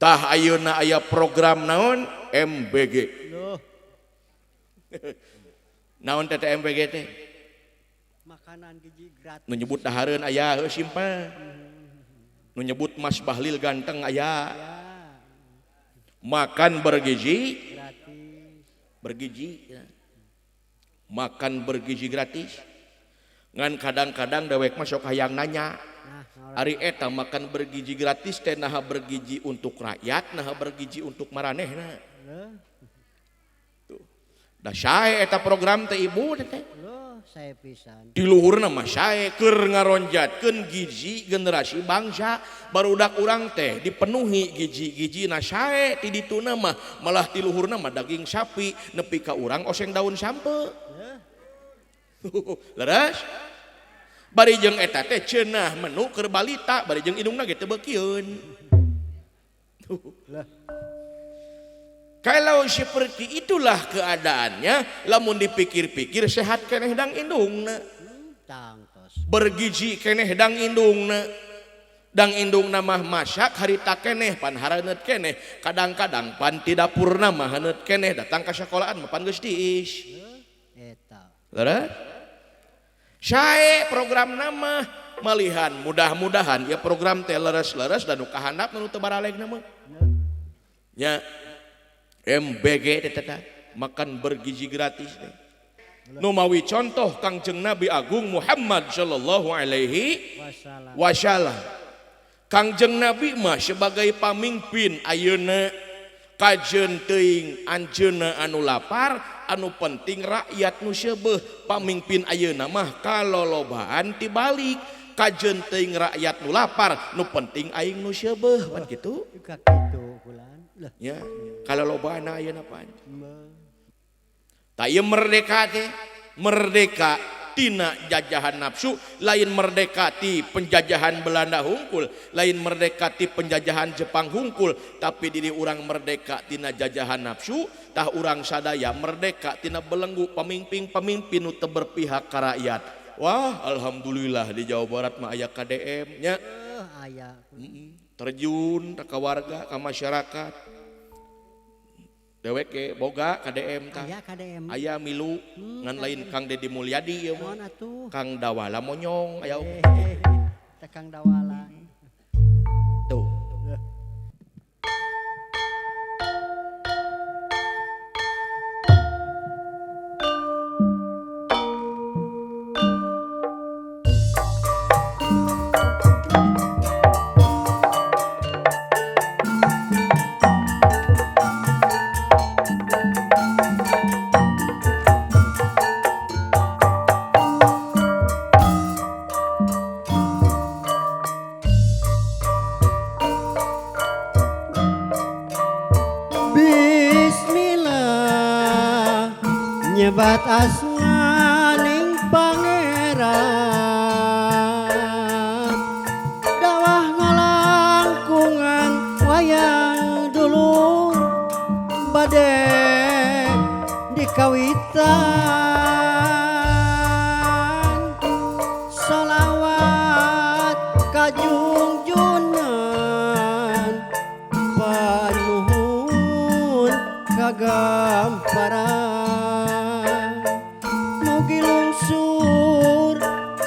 Tah ayeuna aya program naon MBG. Loh. Naon teh MBG teh? Makanan gizi gratis. Nu nyebut dahareun aya heuh simpel. Nu nyebut Mas Bahlil ganteng aya. Ya. Makan bergizi gratis. Bergizi ya. Makan bergizi gratis. Ngan kadang-kadang dewek mah sok hayang nanya. Nah, ari eta makan bergizi gratis teh naha bergizi untuk rakyat, naha bergizi untuk maranehna. Tuh. Da sae eta program teh ibu teh. Loh, sae pisan. Di luhurna mah sae keur ngaronjatkeun gizi generasi bangsa, barudak urang teh dipenuhi gizi-gizina sae ti dituna mah, malah ti luhurna mah daging sapi nepi ka urang oseng daun sampe. Leres? Bari jeung eta teh cenah menu keur balita, bari jeung indungna ge teu beukieun. Kalau seperti itulah keadaannya, lamun dipikir-pikir sehat keneh dang indungna. Bergizi keneh dang indungna. Dang indungna mah masak harita keneh pan hareuneup keneh, kadang-kadang pan ti dapurna mah haneut keneh, datang ka sakolaan mah pan geus tiis. Eta. Leres? Sae program nama malihan mudah-mudahan ya program teh leres-leres dan nu kahandap nu teu baralegna mah. Nya MBG teh teh makan bergizi gratis teh. Nu mawi contoh Kangjeng Nabi Agung Muhammad sallallahu alaihi wasallam. Kangjeng Nabi mah sebagai pamimpin ayeuna kajeun teuing anjeunna anu lapar, anu penting rakyat nu seubeuh. Pamimpin ayeuna mah kalolobaan tibalik, kajeun teuing rakyat nu lapar, nu penting aing nu seubeuh pan kitu. Kitu bulan. Ya, kalolobaan ayeuna pan. Tah ieu merdeka teh, merdeka tina jajahan nafsu, lain merdeka ti penjajahan Belanda hungkul, lain merdeka ti penjajahan Jepang hungkul, tapi diri urang merdeka tina jajahan nafsu, tah urang sadaya merdeka tina belenggu pemimpin-pemimpin nu teu berpihak ka rakyat. Wah, alhamdulillah di Jawa Barat mah aya KDM nya. Aya. Terjun ka warga, ka masyarakat. Dewek ge boga KDM tah. Aya KDM. Aya milu ngan lain Kang Deddy Mulyadi ieu mah. Kang Dawala monyong aya. Teh Kang Dawala. Tuh. Nyebat asmaning pangeran dawah ngalangkungan wayang dulur bade dikawitan sholawat kajungjungan panuhun kagamparan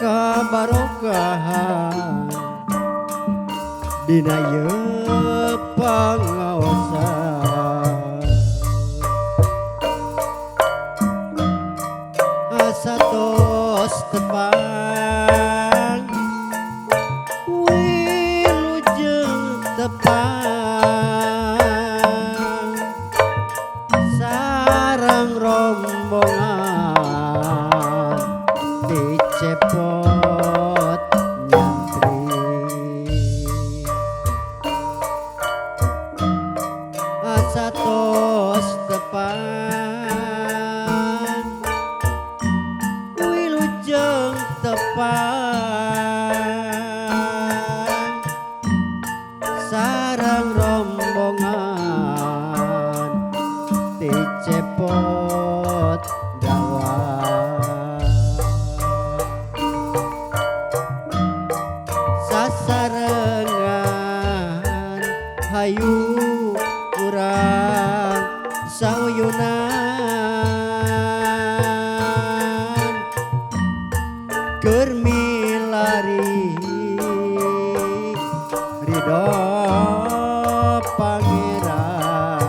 kabarokahan dina ieu pangaosan asa tos tepang wilujeng tepang sareng rombongan dicepot nyantri asa tos tepang wilujeng tepang sareng rombongan dicepot dawa sasarengan Hayu urang sauyunan keur milari ridho Pangeran.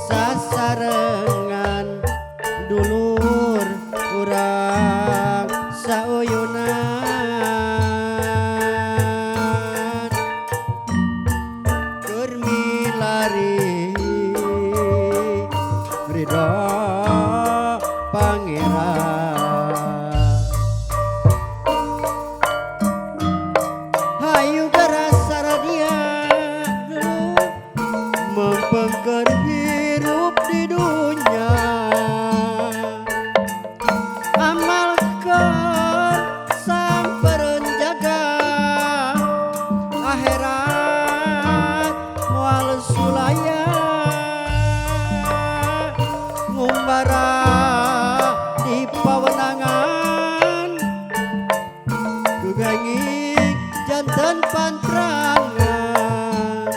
Sasarengan dulur urang sauyunan keur milari ridho Pangeran. Hayu geura saradia dulu mempengkeun hirup di dunya, amalkeun sang perenjaga akhirat moal sulaya ngumbara di pawenangan kuganging janten pantrangan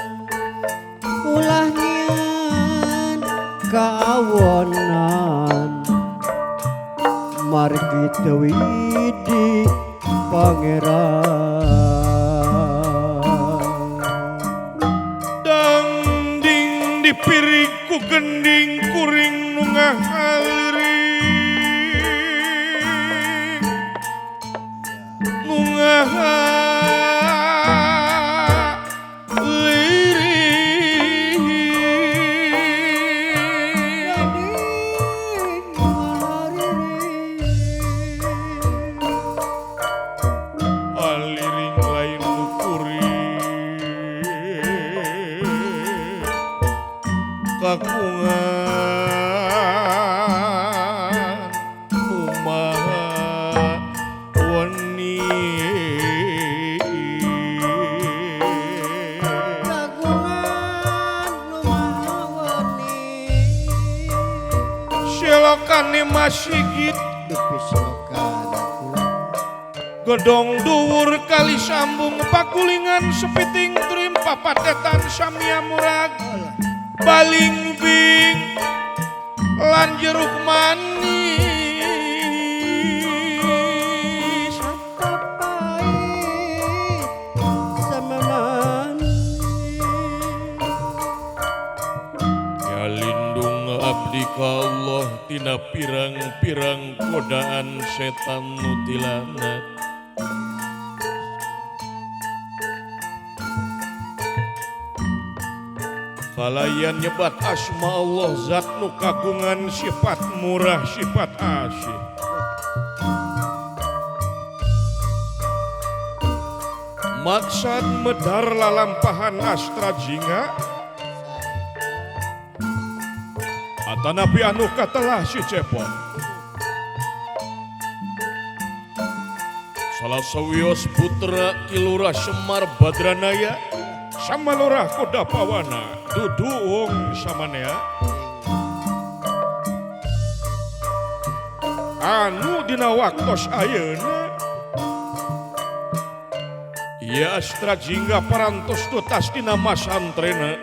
ulah nyieun kawonan margi teu widi Pangeran. Dangding dipirig ku gending kuring nu ngahaliring nu ngahaliring. Aliring lain nu kuring kagungan nu maha weni. Kagungan nu maha weni. Selokane masigit Dupi selokan kula gedong dhuwur kali sambung pakulingan sepiting trim papatetan samia murag baling bing lan jeruk manis. Pahit sama manis. Ya lindung abdi ka Allah tina pirang-pirang godaan setan nu tilanat. Kalayan nyebat asma Allah zat nu kagungan sifat murah sifat asih. Maksad medar lalampahan astra jingga atanapi anu katelah si Cepot. Salah sawios putra Ki Lurah Semar Badranaya sama lurah Kuda Pawana dudu wong samanea anu dina waktos ayeuna ieu astra jingga parantos tutas dina masantrena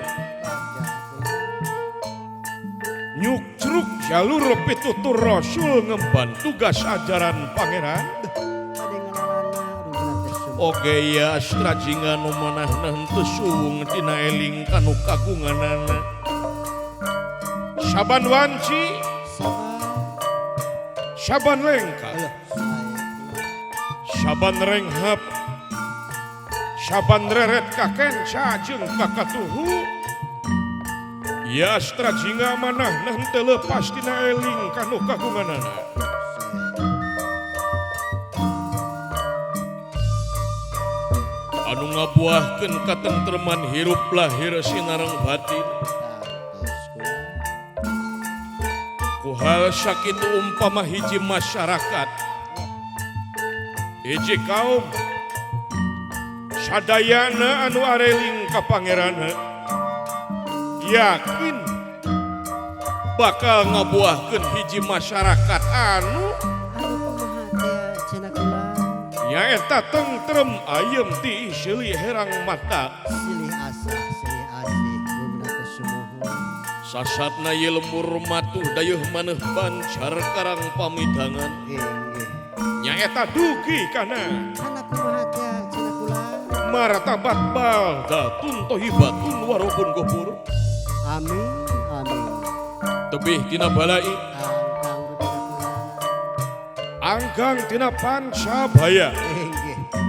nyukcruk jalur pitutur rasul ngemban tugas ajaran pangeran. Oge ya astra jingga nu manahna henteu suwung tina eling kanu kagunganana. Saban wanci, saban lengkah, saban renghap, saban reret kakenca jeung kakatuhu. Ya astra jingga manahna henteu leupas tina eling kanu kagunganana. Anu ngabuahkeun katentreman hirup lahir sinareng batin. Ku hal sakitu umpama hiji masyarakat, hiji kaum, sadayana anu areling ka pangeranna, yakin bakal ngabuahkeun hiji masyarakat anu Anu kumaha teh cenah kula. Nyaeta tentrem ayem ti silih herang mata. Silih asah silih asih guna sumuhun. Sasatna ye lembur matuh dayeuh maneuh bancar karang pamidangan. Nggih. Nyaeta dugi kana. Kana kumaha teh cenah kula? Martabat baldatun tohibatun warobun gofur. Amin amin. Tebih tina balai. Anggang tina pancabaya.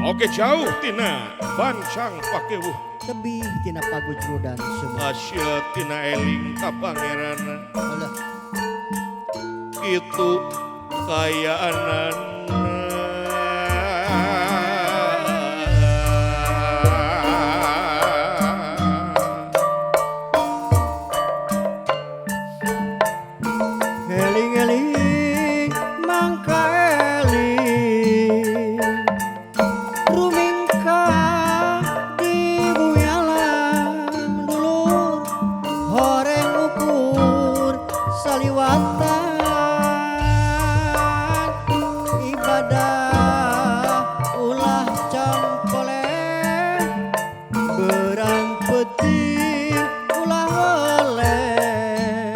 Oke jauh tina bancang pakewuh. Tebih tina pagujrudan semua. Asia tina eling ka pangeran. Alah. Kitu kayaanana. Eling-eling mangka eling rumingka di bumi alam dulur horeng ukur saliwatan ibadah ulah cangkoleh berang peuting ulah weleh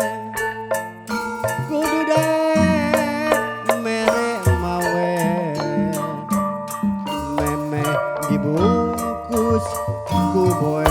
kudu dek mere mawe memeh dibungkus ku boe.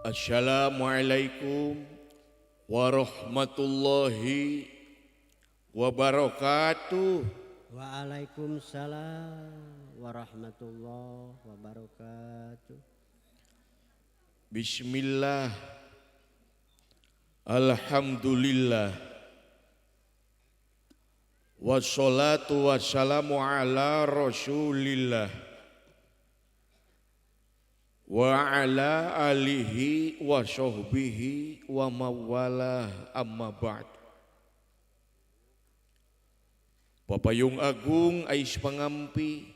Assalamualaikum warahmatullahi wabarakatuh. Waalaikumsalam warahmatullahi wabarakatuh. Bismillah. Alhamdulillah. Wassalatu wassalamu ala rasulillah wa ala alihi wa sahbihi wa mawalah, amma ba'd. Papayung Agung Ais Pangampi,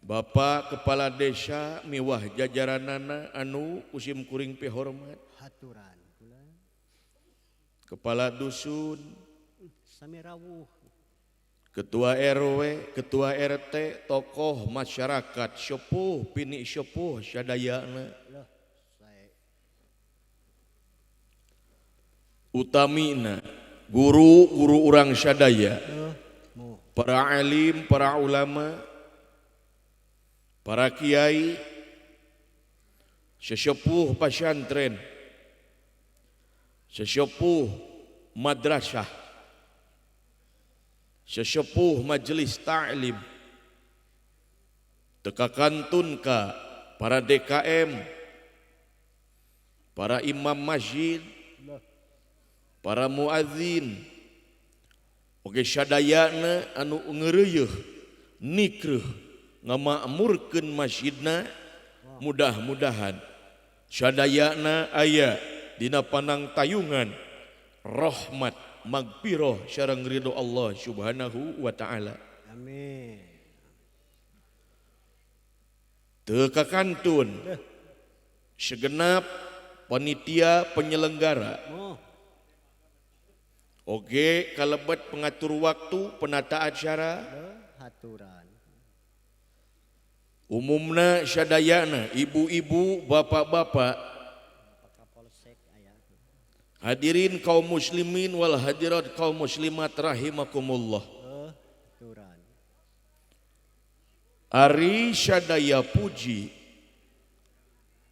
Bapak Kepala Desa miwah jajaranana anu kusim kuring pihormat, haturan kula. Kepala Dusun, sami rawuh, Ketua RW, Ketua RT, tokoh masyarakat, sepuh, pini sepuh, sadayana. Utamina, guru-guru urang sadaya, para alim, para ulama, para kiai, sesepuh pesantren, sesepuh madrasah, sesepuh majelis ta'lim, teka kantun ka para DKM, para imam masjid, para muadzin, oge sadayana anu ngeureuyeih nikreuh ngamakmurkeun masjidna, mudah-mudahan sadayana aya dina panang tayungan rahmat magfirah sareng ridho Allah Subhanahu wa ta'ala. Amin. Teu kakantun segenap panitia penyelenggara, oge kalebet pengatur waktu, penata acara, haturan. Umumna sadayana ibu-ibu, bapak-bapak, hadirin kaum muslimin wal hadirat kaum muslimat rahimakumullah. Ari sadaya puji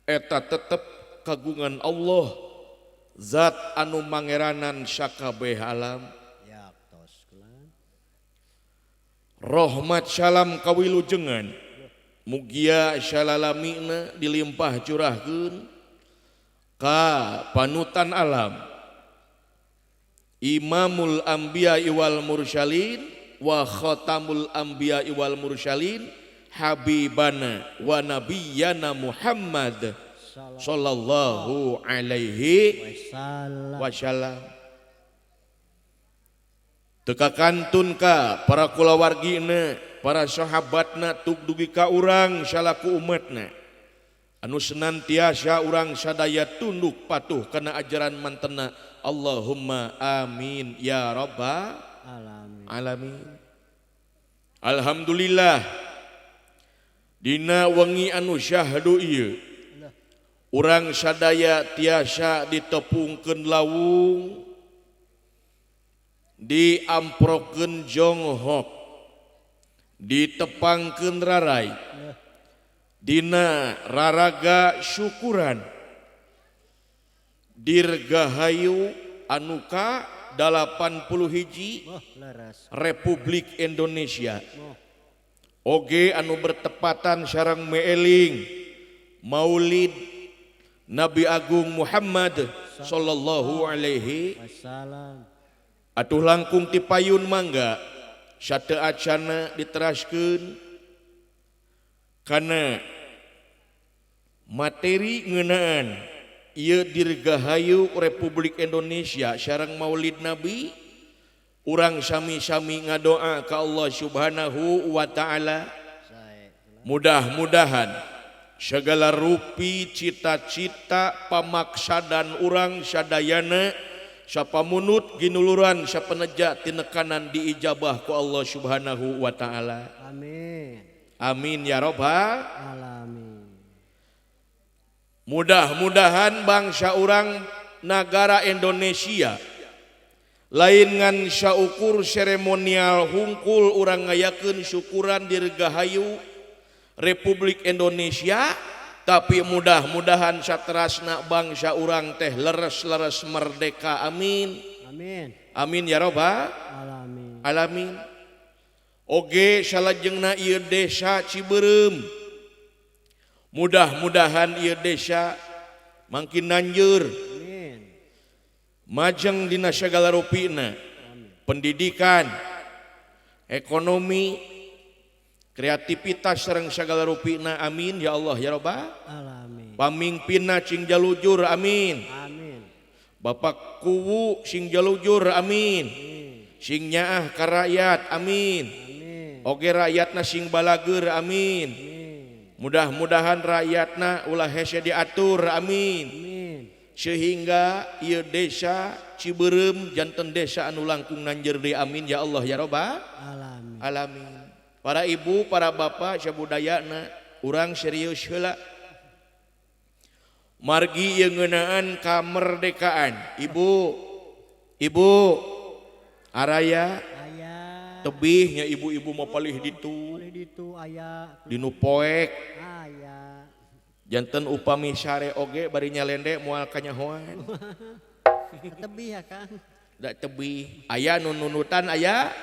eta tetep kagungan Allah zat anu mangeranan sakabeh alam. Rahmat salam kawilujengan mugia salalamina dilimpah curahkeun Ka panutan alam Imamul Anbiya wal Mursalin wa Khatamul Anbiya wal Mursalin Habibana wa Nabiyyana Muhammad sallallahu alaihi wasallam. Teu kakantun ka para kulawargina, para sahabatna tuk dugi ka urang salaku umatna anu senantiasa urang sadaya tunduk patuh kana ajaran mantena. Allahumma amin ya rabbal alamin. Alhamdulillah dina wengi anu syahdu ieu urang sadaya tiasa ditepungkeun lawung, diamprokeun jonghok, ditepangkeun rarai dina raraga syukuran Dirgahayu anu ka 81 Republik Indonesia. Oge anu bertepatan sareng meeling Maulid Nabi Agung Muhammad sallallahu alaihi wasallam. Atuh langkung tipayun mangga sateu acana diteraskeun kana materi ngeunaan ieu Dirgahayu Republik Indonesia sareng Maulid Nabi. Urang sami-sami ngadoa ka Allah Subhanahu wa taala, mudah-mudahan segala rupi cita-cita pamaksadan urang sadayana sapamunut ginuluran sapeneja tinekanan diijabah ku Allah Subhanahu wa taala. Amin. Amin ya rabbal alamin. Mudah-mudahan bangsa urang nagara Indonesia lain ngan saukur seremonial hungkul urang ngayakeun syukuran Dirgahayu Republik Indonesia, tapi mudah-mudahan saterasna bangsa urang teh leres-leres merdeka. Amin. Amin. Amin ya rabbal alamin. Alamin. Oge salajengna ieu desa Cibeureum, mudah-mudahan ieu desa mangkin nanjeur, Amin. Majeng dina sagala rupina, pendidikan, ekonomi, kreativitas sareng sagala rupina. Amin ya Allah ya rabbal alamin. Pamingpinna cing jalujur, amin. Amin. Bapak kuwu sing jalujur, amin. Sing nyaah ka rakyat, amin. Amin. Oge rakyatna sing balageur, amin. Mudah-mudahan rakyatna ulah hese diatur, amin. Amin. Sehingga ieu desa Cibeureum janten desa anu langkung nanjeur deui, amin ya Allah ya rabbal alamin. Alamin. Para ibu, para bapak sabudayana urang serius heula. Margi ieu ngeunaan kamerdekaan. Ibu, ibu araya aya tebihnya ibu-ibu mau palih ditu. Palih ditu aya. Dinu poek. Aya. Janten upami sare oge bari nyalende moal kanyahoan. Tebih ya Kang. Da tebih. Aya nu nunutan aya.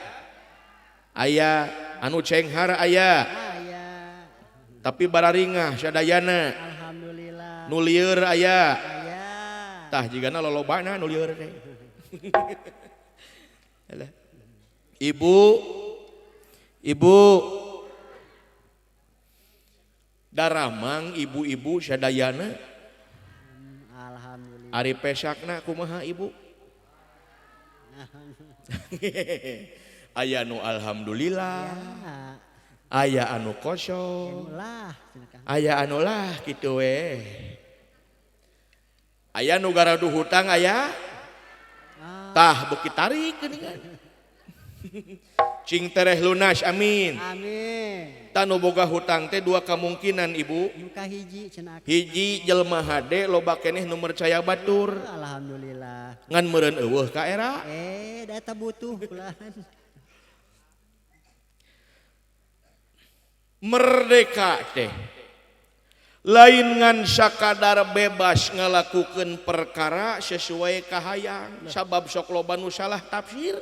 Aya anu cenghar aya. Aya. Tapi bararingah sadayana. Alhamdulillah. Nu lieur aya. Aya. Tah jigana lolobana nu lieur teh. Alah. Ibu, ibu daramang ibu-ibu sadayana. Alhamdulillah. Ari pesakna kumaha ibu? Aya nu alhamdulillah, aya anu kosong, aya anu lah kitu we. Aya nu garaduh hutang aya, tah beuki tarik geuningan. Cing tereh lunas, amin. Amin. Tanu boga hutang teh dua kemungkinan ibu. Muka hiji cenah. Hiji jelema hade loba keneh nu mercaya batur. Alhamdulillah. Ngan meureun eueuh ka era. Da eta butuh kulahan. Merdeka teh lain ngan sakadar bebas ngalakukeun perkara sesuai kahayang, sabab sok loba nu salah tafsir.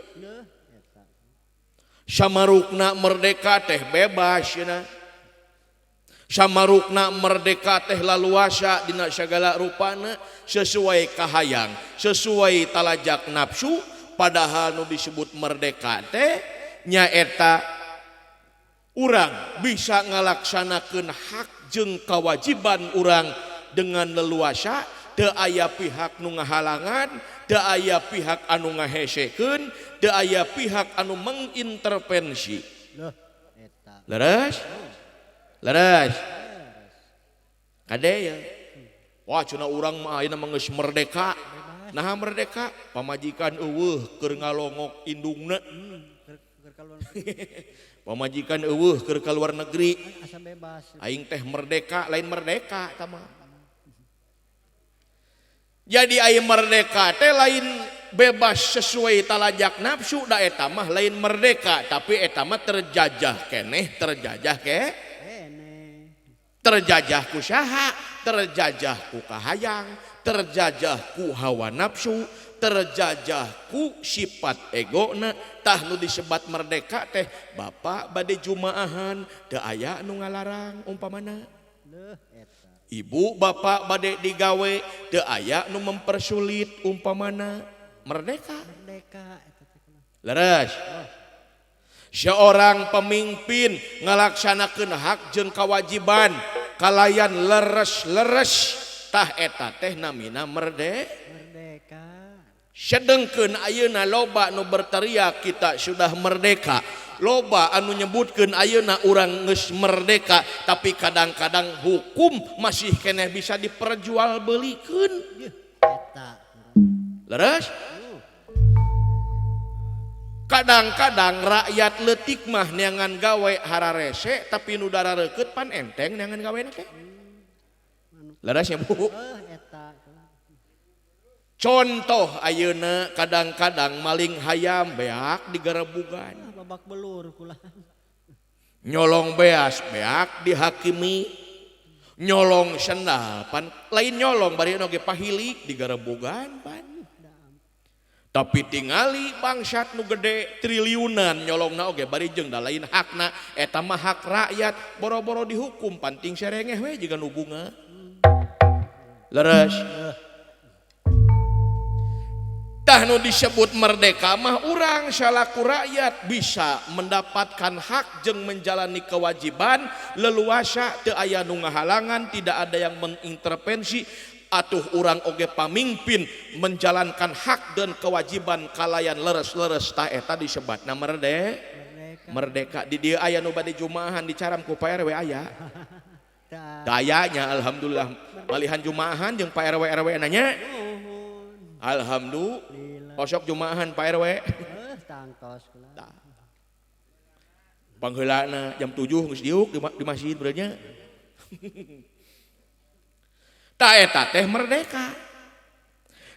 Samarukna merdeka teh bebas cenah. Samarukna merdeka teh laluasa dina sagala rupana sesuai kahayang, sesuai talajak nafsu, padahal nu disebut merdeka teh nyaeta urang bisa ngalaksanakeun hak jeung kewajiban urang dengan leluasa, teu aya pihak nu ngahalangan, teu aya pihak anu ngahesekeun, teu aya pihak anu mengintervensi. Loh, eta. Leres? Leres. Kade ya. Wah, cenah urang mah ayeuna mah geus merdeka. Naha merdeka? Pamajikan eueuh keur ngalongok indungna. Pamajikan eueuh keur ka luar negeri. Asa bebas. Aing teh merdeka, lain merdeka eta mah. Jadi aing merdeka teh lain bebas sesuai talajak nafsu, da eta mah lain merdeka, tapi eta mah terjajah keneh, terjajah ke? Terjajah ku saha, terjajah ku kahayang, terjajah ku hawa nafsu, terjajah ku sifat egona. Tah nu disebat merdeka teh bapak bade jumaahan teu aya nu ngalarang umpamana. Ibu bapak bade digawe teu aya nu mempersulit umpamana. Merdeka. Merdeka. Leres. Seorang pemimpin ngalaksanakeun hak jeung kewajiban kalayan leres-leres, tah eta teh namina merdeka. Sedengkeun ayeuna loba nu berteriak kita sudah merdeka, loba anu nyebutkeun ayeuna urang geus merdeka, tapi kadang-kadang hukum masih keneh bisa diperjualbelikeun. Eta. Leres? Kadang-kadang rakyat leutik mah neangan gawe hararese, tapi nu dararekeut pan enteng neangan gawe teh. Leres ya Bu? Contoh ayeuna kadang-kadang maling hayam beak digerebugan. Babak belur kula. Nyolong beas beak dihakimi. Nyolong sendal pan lain nyolong bari oge pahilik digerebugan pan. Tapi tingali bangsat nu gede triliunan nyolongna oge bari jeung da lain hakna, eta mah hak rakyat, boro-boro dihukum panting serengeh we jiga nu bunga. Leres. Tah nu disebut merdeka mah urang salaku rakyat bisa mendapatkan hak jeung menjalani kewajiban leluasa, teu aya nu ngahalangan, tidak ada yang mengintervensi. Atuh urang oge pamimpin menjalankan hak dan kewajiban kalayan leres-leres, tah eta disebatna merdeka. Merdeka. Di dieu aya nu bade jumaahan dicaram ku Pak RW aya. Dayanya alhamdulillah malihan jumaahan jeung Pak RW RW nanya. Alhamdulillah. Osok jumaahan Pak RW. Tangtos kula. Pangheulana jam 7 geus diuk di masjid berenya. Ta eta teh merdeka.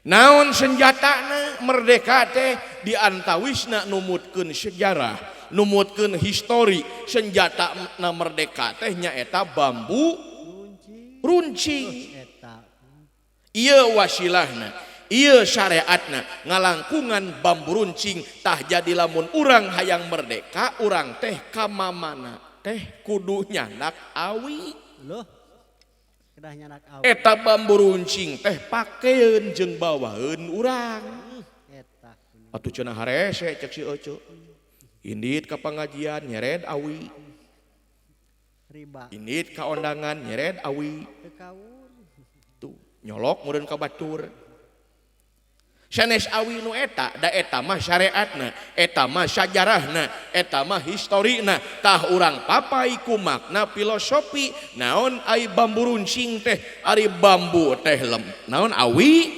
Naon senjatana merdeka teh diantawisna numutkeun sejarah, numutkeun histori. Senjatana merdeka teh nyaeta bambu runcing. Ieu wasilahna, ieu syariatna ngalangkungan bambu runcing. Tah jadi lamun urang hayang merdeka, urang teh kamamana teh kudu nyandak awi. Loh. Eta bambu runcing teh pakeun jeung bawaeun urang. Atuh cenah harese cek si Ece. Indit ka pangajian nyered awi. Indit ka ondangan nyered awi. Tuh nyolok meureun ka batur. Sanes awi nu eta, da eta mah syariatna, eta mah sajarahna, eta mah historina. Tah urang papai ku makna filosofi naon ai bambu runcing teh, ari bambu teh lem, naon awi,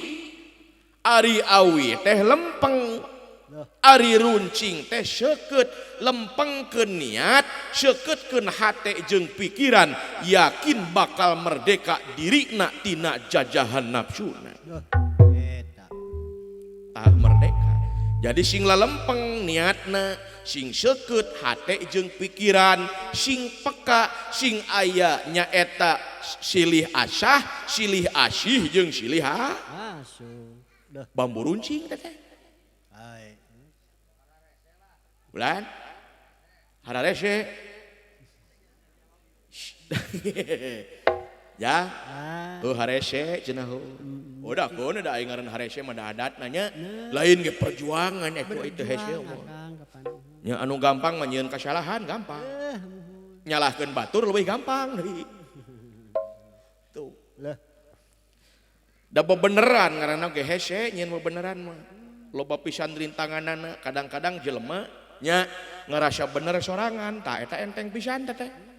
ari awi teh lempeng, ari runcing teh seukeut, lempengkeun niat, seukeutkeun hate jeung pikiran, yakin bakal merdeka dirina tina jajahan nafsuna. Merdeka. Jadi sing lalempeng niatna, sing seukeut hate jeung pikiran, sing peka, sing aya nyaeta silih asah, silih asih jeung silih ha. Bambu runcing teh. Bulan hararese. Ya. Heuh harese cenah heuh. Udah keun da aing ngaran harese mah da adat nanya. Lain ge perjuangan eta itu hese mah. Nya anu gampang mah nyieun kasalahan gampang. Nyalahkeun batur leuwih gampang deui. Tuh. Lah. Da bebeneran ngaranna ge hese nyieun bebeneran mah. Loba pisan rintanganana kadang-kadang jelema nya ngarasa bener sorangan tah eta enteng pisan teh.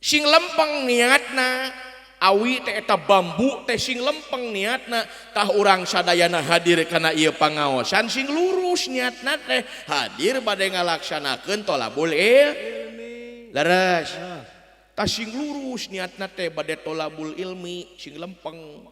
Sing lempeng niatna awi teh eta bambu teh sing lempeng niatna tah urang sadayana hadir kana ieu pangaosan sing lurus niatna teh hadir bade ngalaksanakeun tolabul ilmi leres tah sing lurus niatna teh bade tolabul ilmi sing lempeng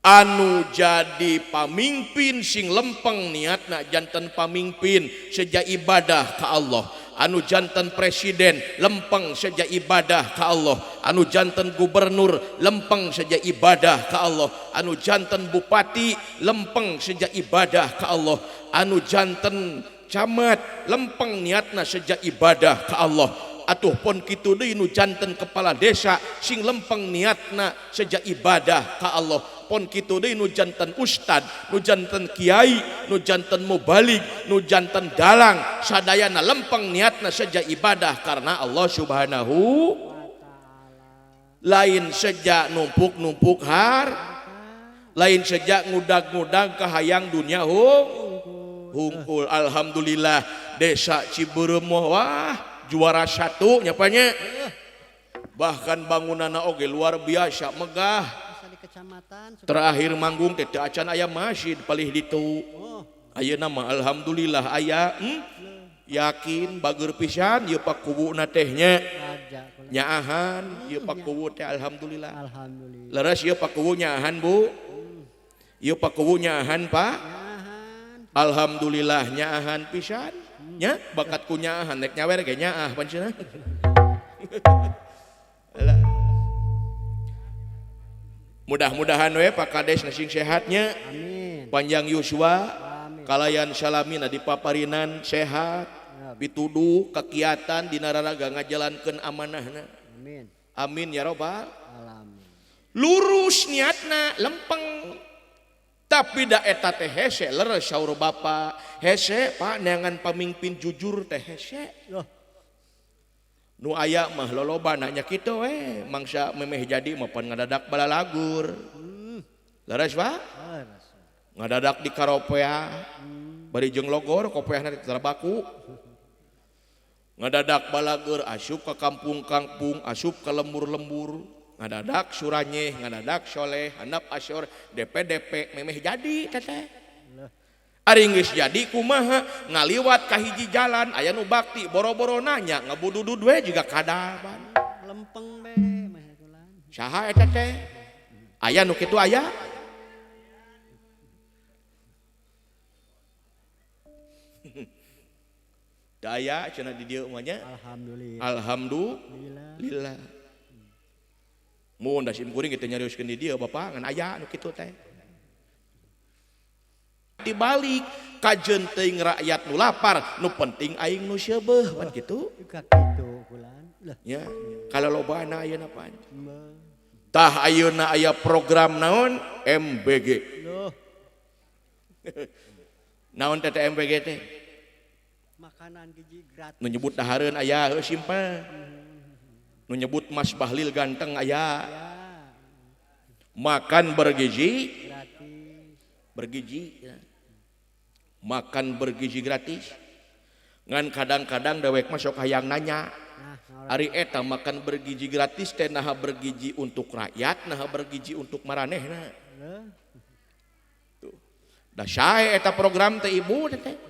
anu jadi pamimpin sing lempeng niatna janten pamimpin seja ibadah ka Allah anu janten presiden lempeng seja ibadah ka Allah anu janten gubernur lempeng seja ibadah ka Allah anu janten bupati lempeng seja ibadah ka Allah anu janten camat lempeng niatna seja ibadah ka Allah atuh pon kitu deui nu janten kepala desa sing lempeng niatna seja ibadah ka Allah pon kitu deui nu janten ustad nu janten kiai nu janten mubalig nu janten dalang sadayana lempeng niatna seja ibadah karena Allah Subhanahu lain seja numpuk-numpuk har lain seja ngudag-ngudag kahayang dunia hungkul. Alhamdulillah desa Cibeureum wah juara satu nyapanya bahkan bangunanna oge luar biasa megah. Terakhir manggung teh teu acan aya masjid palih ditu. Ayeuna mah alhamdulillah aya yakin bager pisan ieu pakuwuna teh nya. Nyaahan ieu pakuwu teh alhamdulillah. Leres ieu pakuwu nyaahan Bu. Ieu pakuwu nyaahan Pak. Alhamdulillah nyaahan pisan. Nya bakat ku nyaahan rek nyawer ge nyaah pancena. Mudah-mudahan we Pak Kades sing sehatnya. Amin. Panjang yuswa, kalayan salamina dipaparinan sehat, pituduh kegiatan dina raraga ngajalankeun amanahna. Amin. Amin ya robbal alamin. Lurus niatna lempeng. Tapi da eta teh hese leres saur bapa, hese Pak neangan pamimpin jujur teh hese. Loh. Nu aya mah loloba nanya kitu we, mangsa memeh jadi mah pan ngadadak balalagur. Leres Pak? Leres. Ngadadak di karopea. Bari jeung logor kopeahna teh baku. Ngadadak balagur asup ka kampung-kampung, asup ka lembur-lembur. Ngadadak suranyeh, ngadadak soleh, handap asyur, DP-DP memeh jadi teteh. Ari geus jadi kumaha ngaliwat ka hiji jalan aya nu bakti boro-boro nanya ngabududud we jiga kadaban. Lempeng be mah kulan. Saha eta teh? Aya nu kitu aya? Daya cenah di dieu mah nya. Alhamdulillah. Alhamdulillah. Mun da sim kuring kitu nyarioskeun di dieu bapak ngan aya nu kitu teh. Dibalik kajeun teuing rakyat nu lapar, nu penting aing nu seubeuh pan kitu. Kitu kulan. Lah nya, kalolobana ayeuna pan. Tah ayeuna aya program naon? MBG. Loh. Naon teh MBG teh? Makanan gizi gratis. Nu nyebut dahareun aya heuh simpel. Nu nyebut Mas Bahlil ganteng aya. Makan bergizi gratis. Bergizi ya. Makan bergizi gratis. Ngan kadang-kadang dewek mah sok hayang nanya. Ari eta makan bergizi gratis teh naha bergizi untuk rakyat, naha bergizi untuk maranehna. Tuh. Da sae eta program teh ibu teh.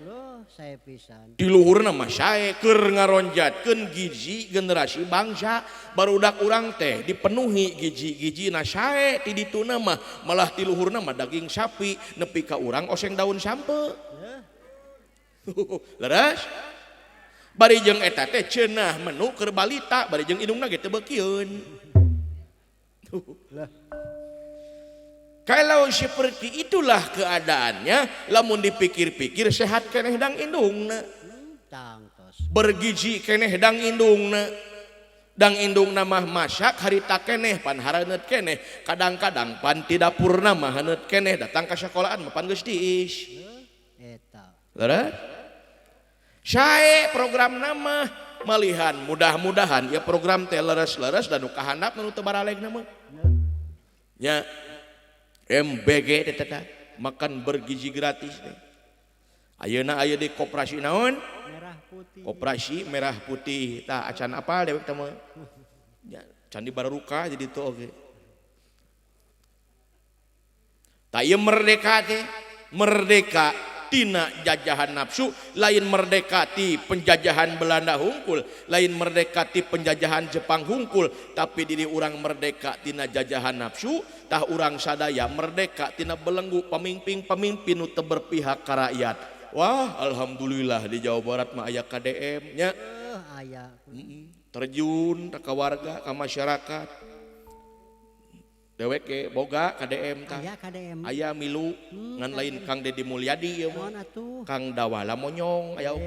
Saya pisan. Di luhurna mah sae keur ngaronjatkeun gizi generasi bangsa, barudak urang teh dipenuhi gizi-gizina sae ti dituna mah malah ti luhurna mah daging sapi nepi ka urang oseng daun sampe. Leres? Bari jeung eta teh cenah menu keur balita, bari jeung indungna ge teu beukieun. Kalau seperti itulah keadaannya, lamun dipikir-pikir sehat keneh dang indungna. Tangtos. Bergizi keneh dang indungna. Dang indungna mah masak harita keneh pan hareuneuh keneh. Kadang-kadang pan ti dapurna mah haneut keneh datang ka sakolahan mah pan geus tiis. Eta. Leres? Sae program nama malihan mudah-mudahan ya program teh leres-leres dan nu kahandap nu teu baralegna mah. Nya MBG teh teh makan bergizi gratis teh. Ayeuna aya di koperasi naon? Merah putih. Koperasi merah putih. Tah acan apal dewek teh mah. Nya candi bararuka jadi teu oge. Tah ieu merdeka teh, merdeka tina jajahan nafsu, lain merdeka ti penjajahan Belanda hungkul, lain merdeka ti penjajahan Jepang hungkul, tapi diri urang merdeka tina jajahan nafsu, tah urang sadaya merdeka tina belenggu pemimpin-pemimpin nu teu berpihak ka rakyat. Wah, alhamdulillah di Jawa Barat mah aya KDM nya. Aya. Terjun ka warga, ka masyarakat. Dewek ge boga KDM tah. Aya KDM. Aya milu ngan lain Kang Deddy Mulyadi ieu mah. Kang Dawala monyong aya.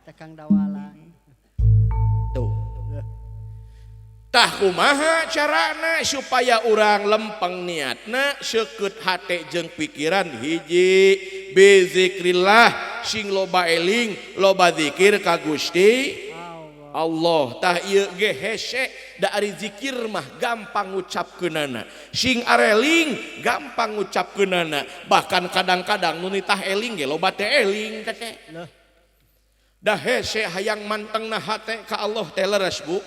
Teh Kang Dawala. Tuh. Tah kumaha carana supaya urang lempeng niatna seukeut hate jeung pikiran hiji bizikrillah sing loba eling loba zikir ka Gusti Allah. Tah ieu ge hese da ari zikir mah gampang ngucapkeunana, sing areling gampang ngucapkeunana, bahkan kadang-kadang nu nitah eling ge loba teh eling teh teh. Da hese hayang mantengna hate ka Allah teh leres Bu.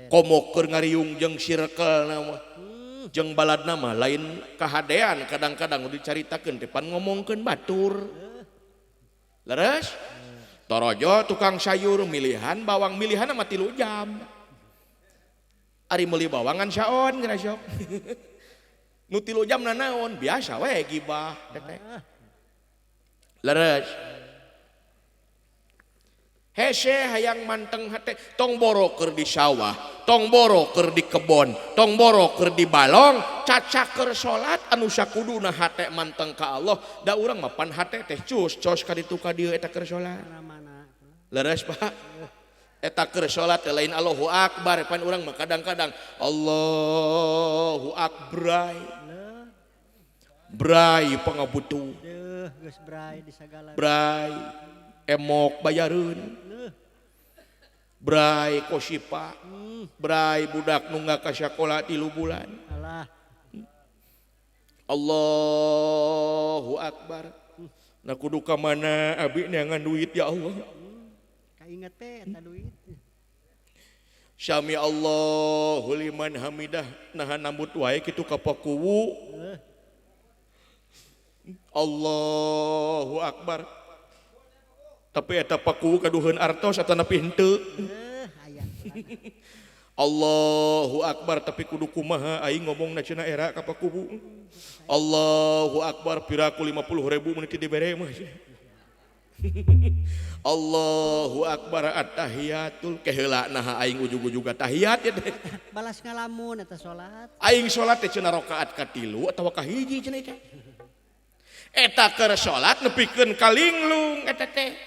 Komo keur ngariung jeung circle na mah jeung baladna mah lain kahadean, kadang-kadang nu dicaritakeun teh pan ngomongkeun batur. Leres? Torojo tukang sayur milihan bawang milihan mah 3 jam. Ari meuli bawangan saon geura sok. Nu 3 jam nanaon biasa we gibah teh. Leres. Hese hayang manteng hate tong boro keur di sawah, tong boro keur di kebon, tong boro keur di balong, cacak keur salat anu sakuduna hate manteng ka Allah, da urang mah pan hate teh cus cos ka ditu ka dieu eta keur salat. Leres Pak. Eta keur salat teh lain Allahu Akbar, pan urang mah kadang-kadang Allahu Akbar. Bray pangabutuh. Deuh geus bray di sagala. Bray emok bayareun. Bray kosipa. Bray budak nu ka sakola 3 bulan. Alah. Allahu Akbar. Nah kudu ka mana abi neangan duit ya Allah. Kainget teh eta duit. Sami Allahu liman hamidah nahan nambut wae kitu ka pakuwu. Allahu Akbar. Tapi eta paku kaduheun artos atanapi henteu. Allahu Akbar tapi kudu kumaha aing ngomongna cenah era ka pakuwu. Allahu Akbar piraku 50.000 mun teu dibere mah. Allahu Akbar at-tahiyatul keheula naha aing ujug-ujug tahiyat ya teh. Balas ngalamun eta salat. Aing salat teh cenah rakaat ka-3 atawa ka-1 cenah teh. Eta keur salat nepikeun ka linglung eta teh.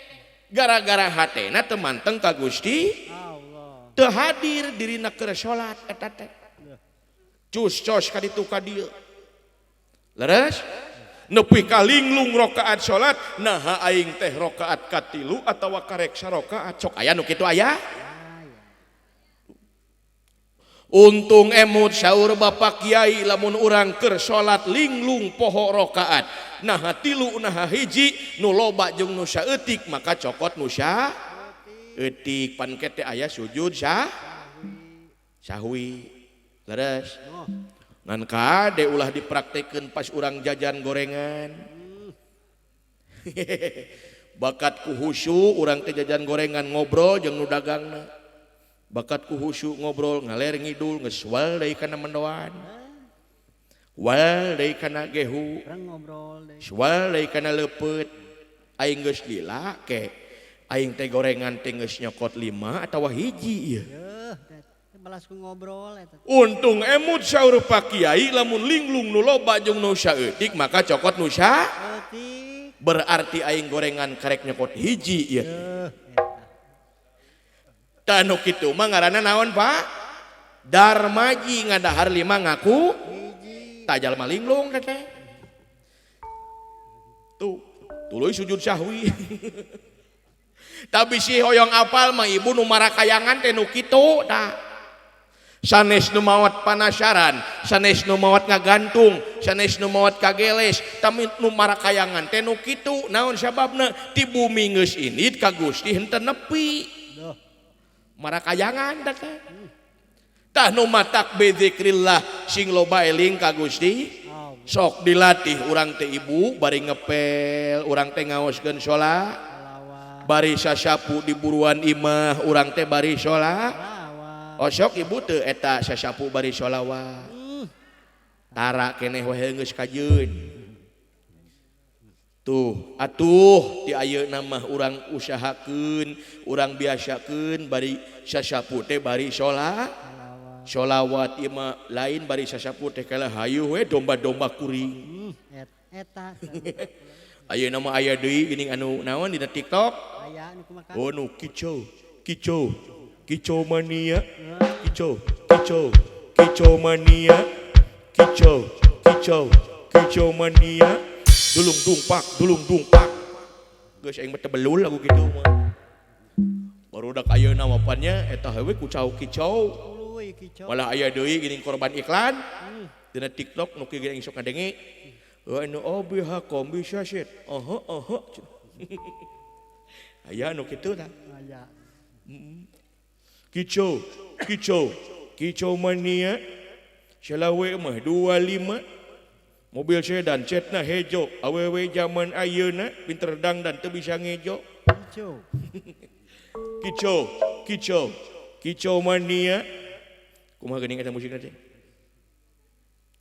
Gara-gara hatena teu manteng ka Gusti Allah. Teu hadir dirina keur salat eta teh. Cus cos ka ditu ka dieu. Leres? Nepi ka linglung rakaat salat naha aing teh rakaat ka-3 atawa karek sarakaat sok aya nu kitu aya. Untung emut saur Bapak Kiai lamun urang keur salat linglung poho rakaat naha 3 naha 1 nu loba jeung nu saeutik maka cokot nu saeutik pan ke teh aya sujud sahwi. Leres? Ngan kade ulah dipraktekeun pas urang jajan gorengan. Bakat ku husu urang teh jajan gorengan ngobrol jeung nu dagangna. Bakat ku husu ngobrol ngaler ngidul geus wal deui kana mendoan. Wal deui kana gehu. Wal deui kana leupeut. Aing geus lila ke. Aing teh gorengan teh geus nyokot 5 atawa 1 ieu. Balas ku ngobrol eta. Untung emut saur Pak Kiai lamun linglung nu loba jeung nu saeutik maka cokot nu saeutik. Berarti aing gorengan karek nyokot 1 ieu. Tah nu kitu mah ngaranna naon Pak? Darmaji ngadahar lima ngaku Hiji. Tah jalma linglung teh. Tuh, tuluy sujud sahwi. Tapi si hoyong apal mah ibu nu marakayangan teh nu kitu tah. Sanes nu maot panasaran, sanes nu maot ngagantung, sanes nu maot kageles, tapi nu marakayangan teh nu kitu. Naon sababna? Ti bumi geus indit ka Gusti henteu nepi. Marakayangan teh. Tah nu matak bizikrillah sing loba eling ka Gusti. Sok dilatih urang teh ibu bari ngepel, urang teh ngaoskeun salat, bari sasapu di buruan imah, urang teh bari salat. Osok ibu teu eta sasapu bari sholawat. Tara keneh we geus kajeun. Tuh, atuh ti ayeuna mah urang usahakeun, urang biasakeun bari sasapu teh bari salat. Sholawat ieu mah lain bari sasapu teh kalah hayu we domba-domba kuring. Eta. Ayeuna mah aya deui geuning anu naon dina TikTok? Aya anu kumaha? Oh nu kicau, kicau. Kicau mania, kicau, kicau, kicau mania, kicau, kicau, kicau mania, dulung dungpak, dulung dungpak. Geus aing mah teu belul lagu kitu mah. Barudak ayeuna mah pan nya eta we kucau kicau. Malah aya deui geuning korban iklan dina TikTok nu kieu aing sok ngadenge. Anu obi hakom bisa shit. Aha aha. Aya nu kitu tah. Aya. Kicau, kicau, kicau mania, selawe mah 25, mobil sedan cetna hejo, awewe zaman ayeuna pinter dangdan teu bisa ngejo. Kicau, kicau, kicau, kicau mania, kumaha geuning eta musikna teh?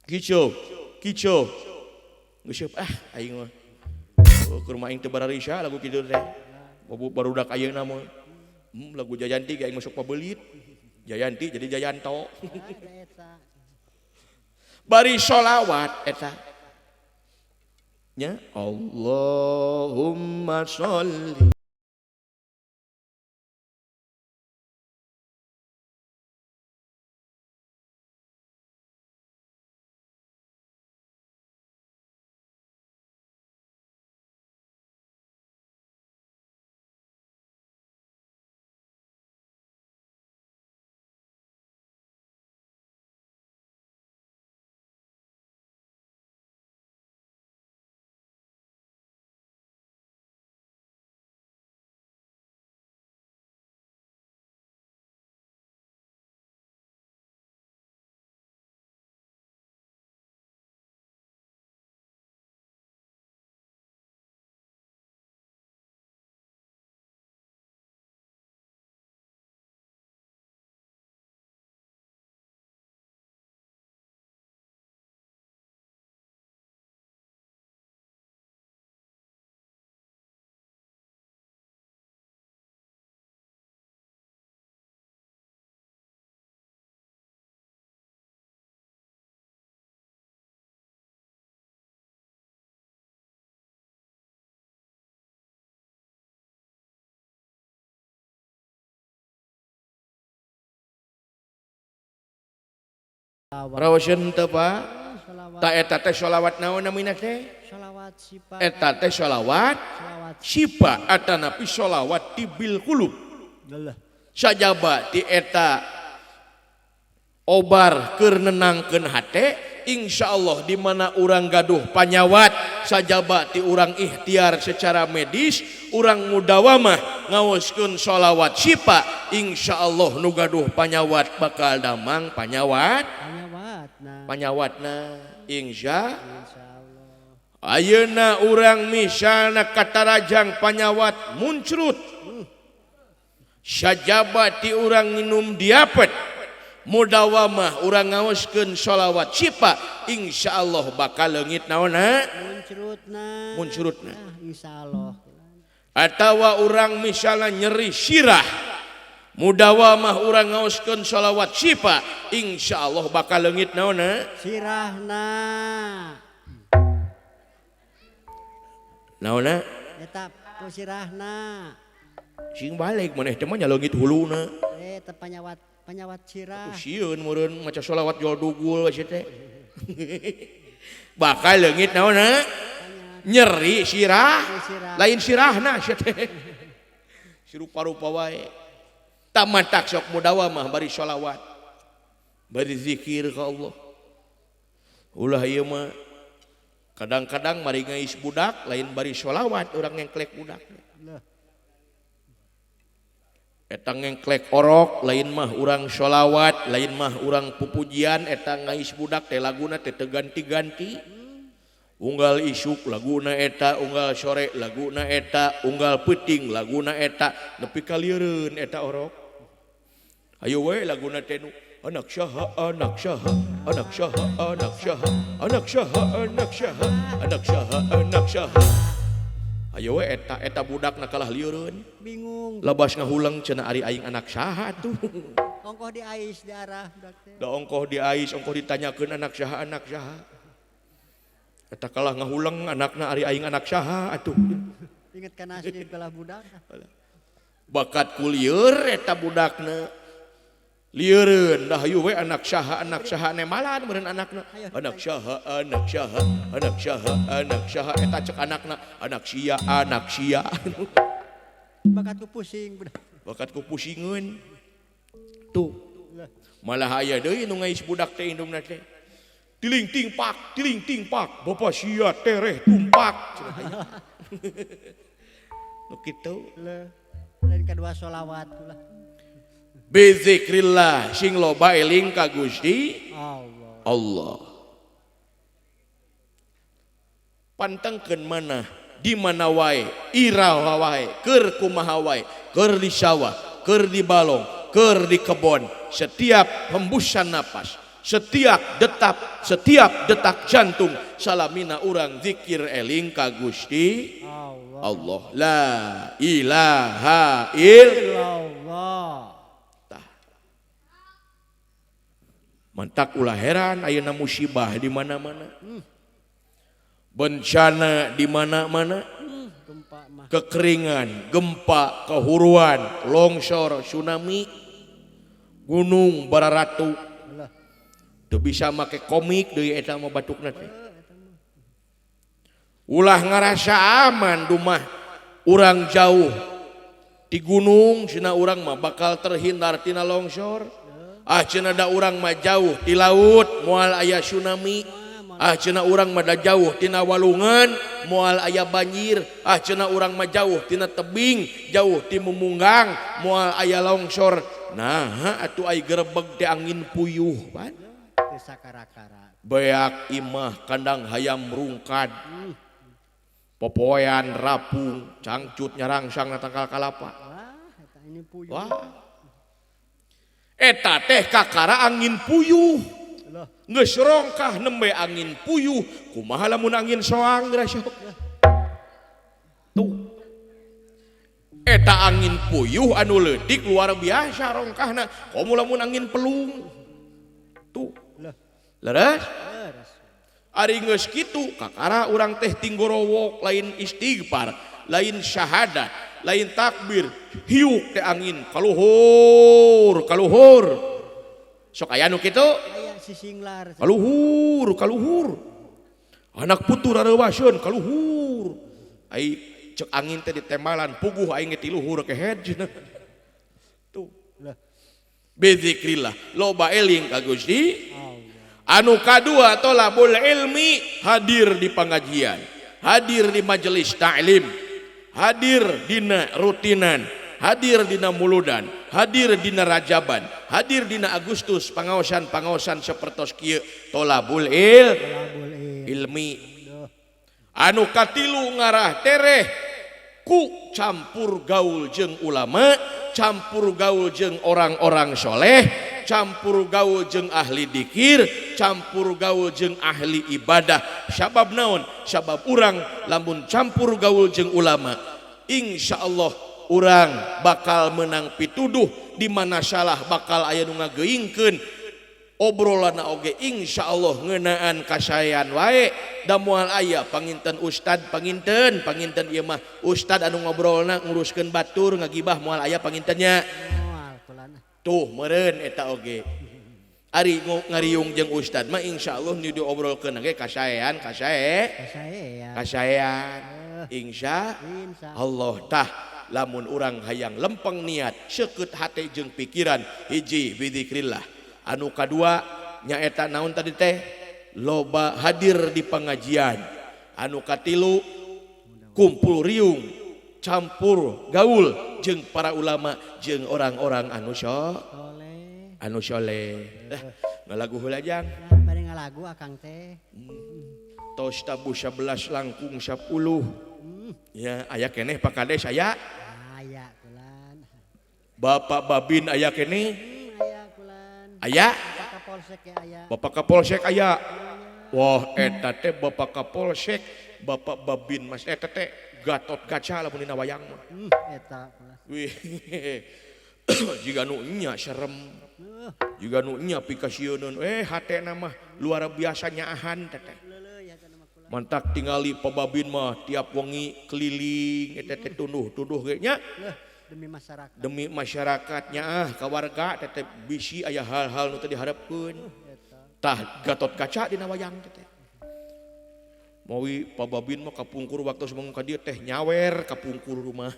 Kicau, kicau, geus ah aing mah, keur mah aing teu bararisa lagu kitu teh, barudak ayeuna mah. Lagu Jayanti kayak masuk pabelit. Jayanti jadi Jayanto. Bari sholawat eta. Nya Allahumma sholli Rawaseun teu Pak? Ta eta teh sholawat naon namina teh? Sholawat sipa. Eta teh sholawat sipa atanapi sholawat tibil qulub. Sajaba ti eta obar keur nenangkeun hate, insyaallah di mana urang gaduh panyawat sajaba ti urang ikhtiar secara medis, urang mudawamah ngaoskeun sholawat sipa, insyaallah nu gaduh panyawat bakal damang panyawat. Panyawatna insya ayeuna urang misalna katarajang panyawat muncrut sajaba ti urang nginum diapet mudawamah urang ngaoskeun sholawat sipa, insyaallah bakal leungit naonna muncrutna, muncrutna insyaallah. Atawa urang misalna nyeri sirah mudawamah urang ngaoskeun sholawat sipa, insyaallah bakal leungit naonna sirahna. Naonna eta ku sirahna. Sing balik maneh teh mah nya leungit huluna. Teh panyawat panyawat sirah. Atuh sieun meureun maca sholawat jol dugul we teh. Bakal leungit naonna? Nyeri sirah. Lain sirahna sia teh. Si rupa-rupa wae. Tamatak sok mudawa mah bari sholawat. Bari zikir ka Allah. Ulah ieu mah kadang-kadang mari ngais budak lain bari sholawat urang ngengklek budak. Eta ngengklek orok lain mah urang sholawat, lain mah urang pupujian eta ngais budak teh laguna teh teu ganti-ganti. Unggal isuk laguna eta, unggal sore laguna eta, unggal peuting laguna eta, nepi ka lieureun eta orok. Ayo we laguna teh nu anak saha, anak saha, anak saha, anak saha, anak saha, anak saha, anak saha, anak saha. Ayo we eta eta budakna kalah lieureun. Bingung. Labas ngahulang cenah ari aing anak saha tuh. Ongkoh di ais di arah budak teh. Da ongkoh di ais, ongkoh ditanyakeun anak saha, anak saha. Eta kalah ngahulang anakna ari aing anak saha atuh. Inget kana asli kalah budak. Bakat ku lieur eta budakna. Lieureun dah hayu we anak saha nemalan meureun anakna. Anak saha, anak saha, anak saha, anak saha eta cek anakna, anak sia, anak sia. Bakat ku pusing budak. Bakat ku pusingeun. Tuh. Malah aya deui nu ngais budak teh indungna teh. Tiling ting pak, tiling ting pak, bapak sia tereh tumpak. Nu kitu. Lain kadua sholawat ulah. Bizikrillah sing loba eling ka Gusti Allah. Allah. Pantengkeun mana di mana wae, ira wae, keur kumaha wae, keur di sawah, keur di balong, keur di kebon, setiap hembusan napas, setiap detak, setiap detak jantung salamina urang zikir eling ka Gusti Allah. Allah. La ilaha illallah. Mantak ulah heran ayeuna musibah di mana-mana. Bencana di mana-mana. Kekeringan, gempa, kehuruan, longsor, tsunami, gunung bararatu. Teu bisa make komik deui eta mah batukna teh. Ulah ngarasa aman dumah urang jauh di gunung cenah urang mah bakal terhindar tina longsor. Ah cenah da urang mah jauh di laut moal aya tsunami. Ah cenah urang mah da jauh tina walungan moal aya banjir. Ah cenah urang mah jauh tina tebing, jauh ti mumunggang moal aya longsor. Nah atuh ai gerebeg teh angin puyuh pan. Teu sakara-kara. Beak imah kandang hayam rungkad. Popoean rapung, cangcut nyarangsang na tangkal kalapa. Wah, eta ini puyuh. Wah. Eta teh kakara angin puyuh. Geus rongkah nembe angin puyuh, kumaha lamun angin soang geura sok. Tuh. Eta angin puyuh anu leutik luar biasa rongkahna, komo lamun angin pelung. Tuh. Leres? Ari geus kitu kakara urang teh tinggorowok lain istighfar, lain syahadat, lain takbir, hiuk teh angin kaluhur, kaluhur. Sok aya nu kitu? Aya sisinglar. Kaluhur, kaluhur. Anak putu rareuwaseun kaluhur. Ai cek angin teh ditembalan puguh aing ge ti luhur kehed cenah. Tuh. Bizikrillah, loba eling ka Gusti. Anu kadua tolabul ilmi, hadir di pengajian, hadir di majelis ta'lim, hadir dina rutinan, hadir dina muludan, hadir dina rajaban, hadir dina Agustus pangaosan-pangaosan sapertos kieu tolabul ilmi. Anu katilu ngarah tereh ku campur gaul jeung ulama, campur gaul jeung orang-orang soleh, campur gaul jeung ahli dikir, campur gaul jeung ahli ibadah. Sabab naon? Sabab urang lamun campur gaul jeung ulama, insyaallah urang bakal menang pituduh di mana salah bakal aya nu ngageuingkeun. Obrolan oge insya Allah ngeunaan kasaean wae da moal aya panginten ustad panginten panginten ieu mah ustad anu ngobrolna nguruskeun batur ngagibah moal aya pangintennya. Tuh meureun eta oge. Ari ngariung jeung ustad mah insya Allah nu diobrolkeun ge kasaean kasaean insya Allah. Tah lamun urang hayang lempeng niat seukeut hate jeung pikiran hiji bizikrillah. Anu kadua nyaeta naon tadi teh loba hadir di pengajian. Anu katilu kumpul riung campur gaul jeung para ulama jeung orang-orang anu soleh anu soleh. Ngalagu heula jang. Bade ngalagu akang teh. Tos tabuh 11 langkung 10. Ya aya keneh Pak Kades aya. Aya kulan. Bapak Babin aya keneh. Aya. Bapak Kapolsek aya. Bapak Kapolsek aya. Wah eta teh Bapak Kapolsek, Bapak Babin Mas eta teh Gatot Kaca lamun dina wayang mah. Eta. Wih. Jiga nu nya serem. Jiga nu nya pikasieuneun. Hatena mah luar biasa nyaahan teh. Mantak tingali Pak Babin mah tiap wengi keliling eta teh tunduh-tunduh ge nya. Demi masyarakat. Demi masyarakatnya ah ka warga teh bisi aya hal-hal nu teu diharepkeun. Tah Gatot Kaca dina wayang teh. Mawi Pak Babin mah kapungkur waktu sebelum ka dieu teh nyawer kapungkur rumah.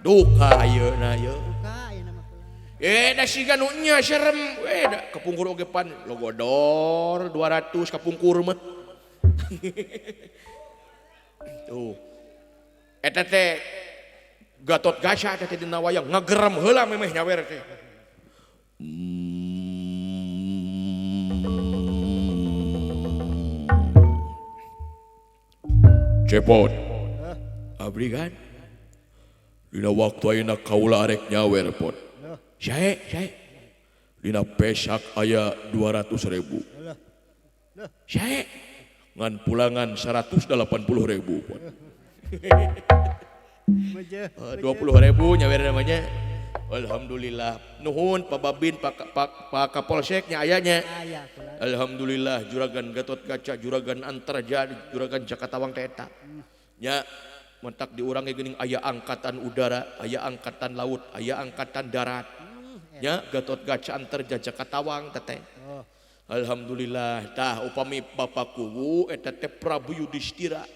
Duka ayeuna ye. Duka ayeuna mah kula. Da siga nu nya serem. Da kapungkur oge pan logodor 200 kapungkur mah. Tuh. Eta teh Gatot Kaca teh dina wayang ngagerem heula memeh nyawer teh. Cepot. Abdi kan? Dina waktu ayeuna kaula arek nyawer pot. Sae, sae. Dina pesak aya 200.000. Sae. Ngan pulangan 180.000 pot. 20.000 nyawer namanya. Alhamdulillah. Nuhun Pak Babin, Pak Kapolsek nya aya nya. Alhamdulillah juragan Gatot Kaca, juragan Antarja, juragan Jakatawang teh eta. Nya mentak di urang ge geuning aya angkatan udara, aya angkatan laut, aya angkatan darat. Nya Gatot Kaca Antarja Jakatawang teh. Alhamdulillah. Tah upami Bapak Kuwu eta teh Prabu Yudhistira.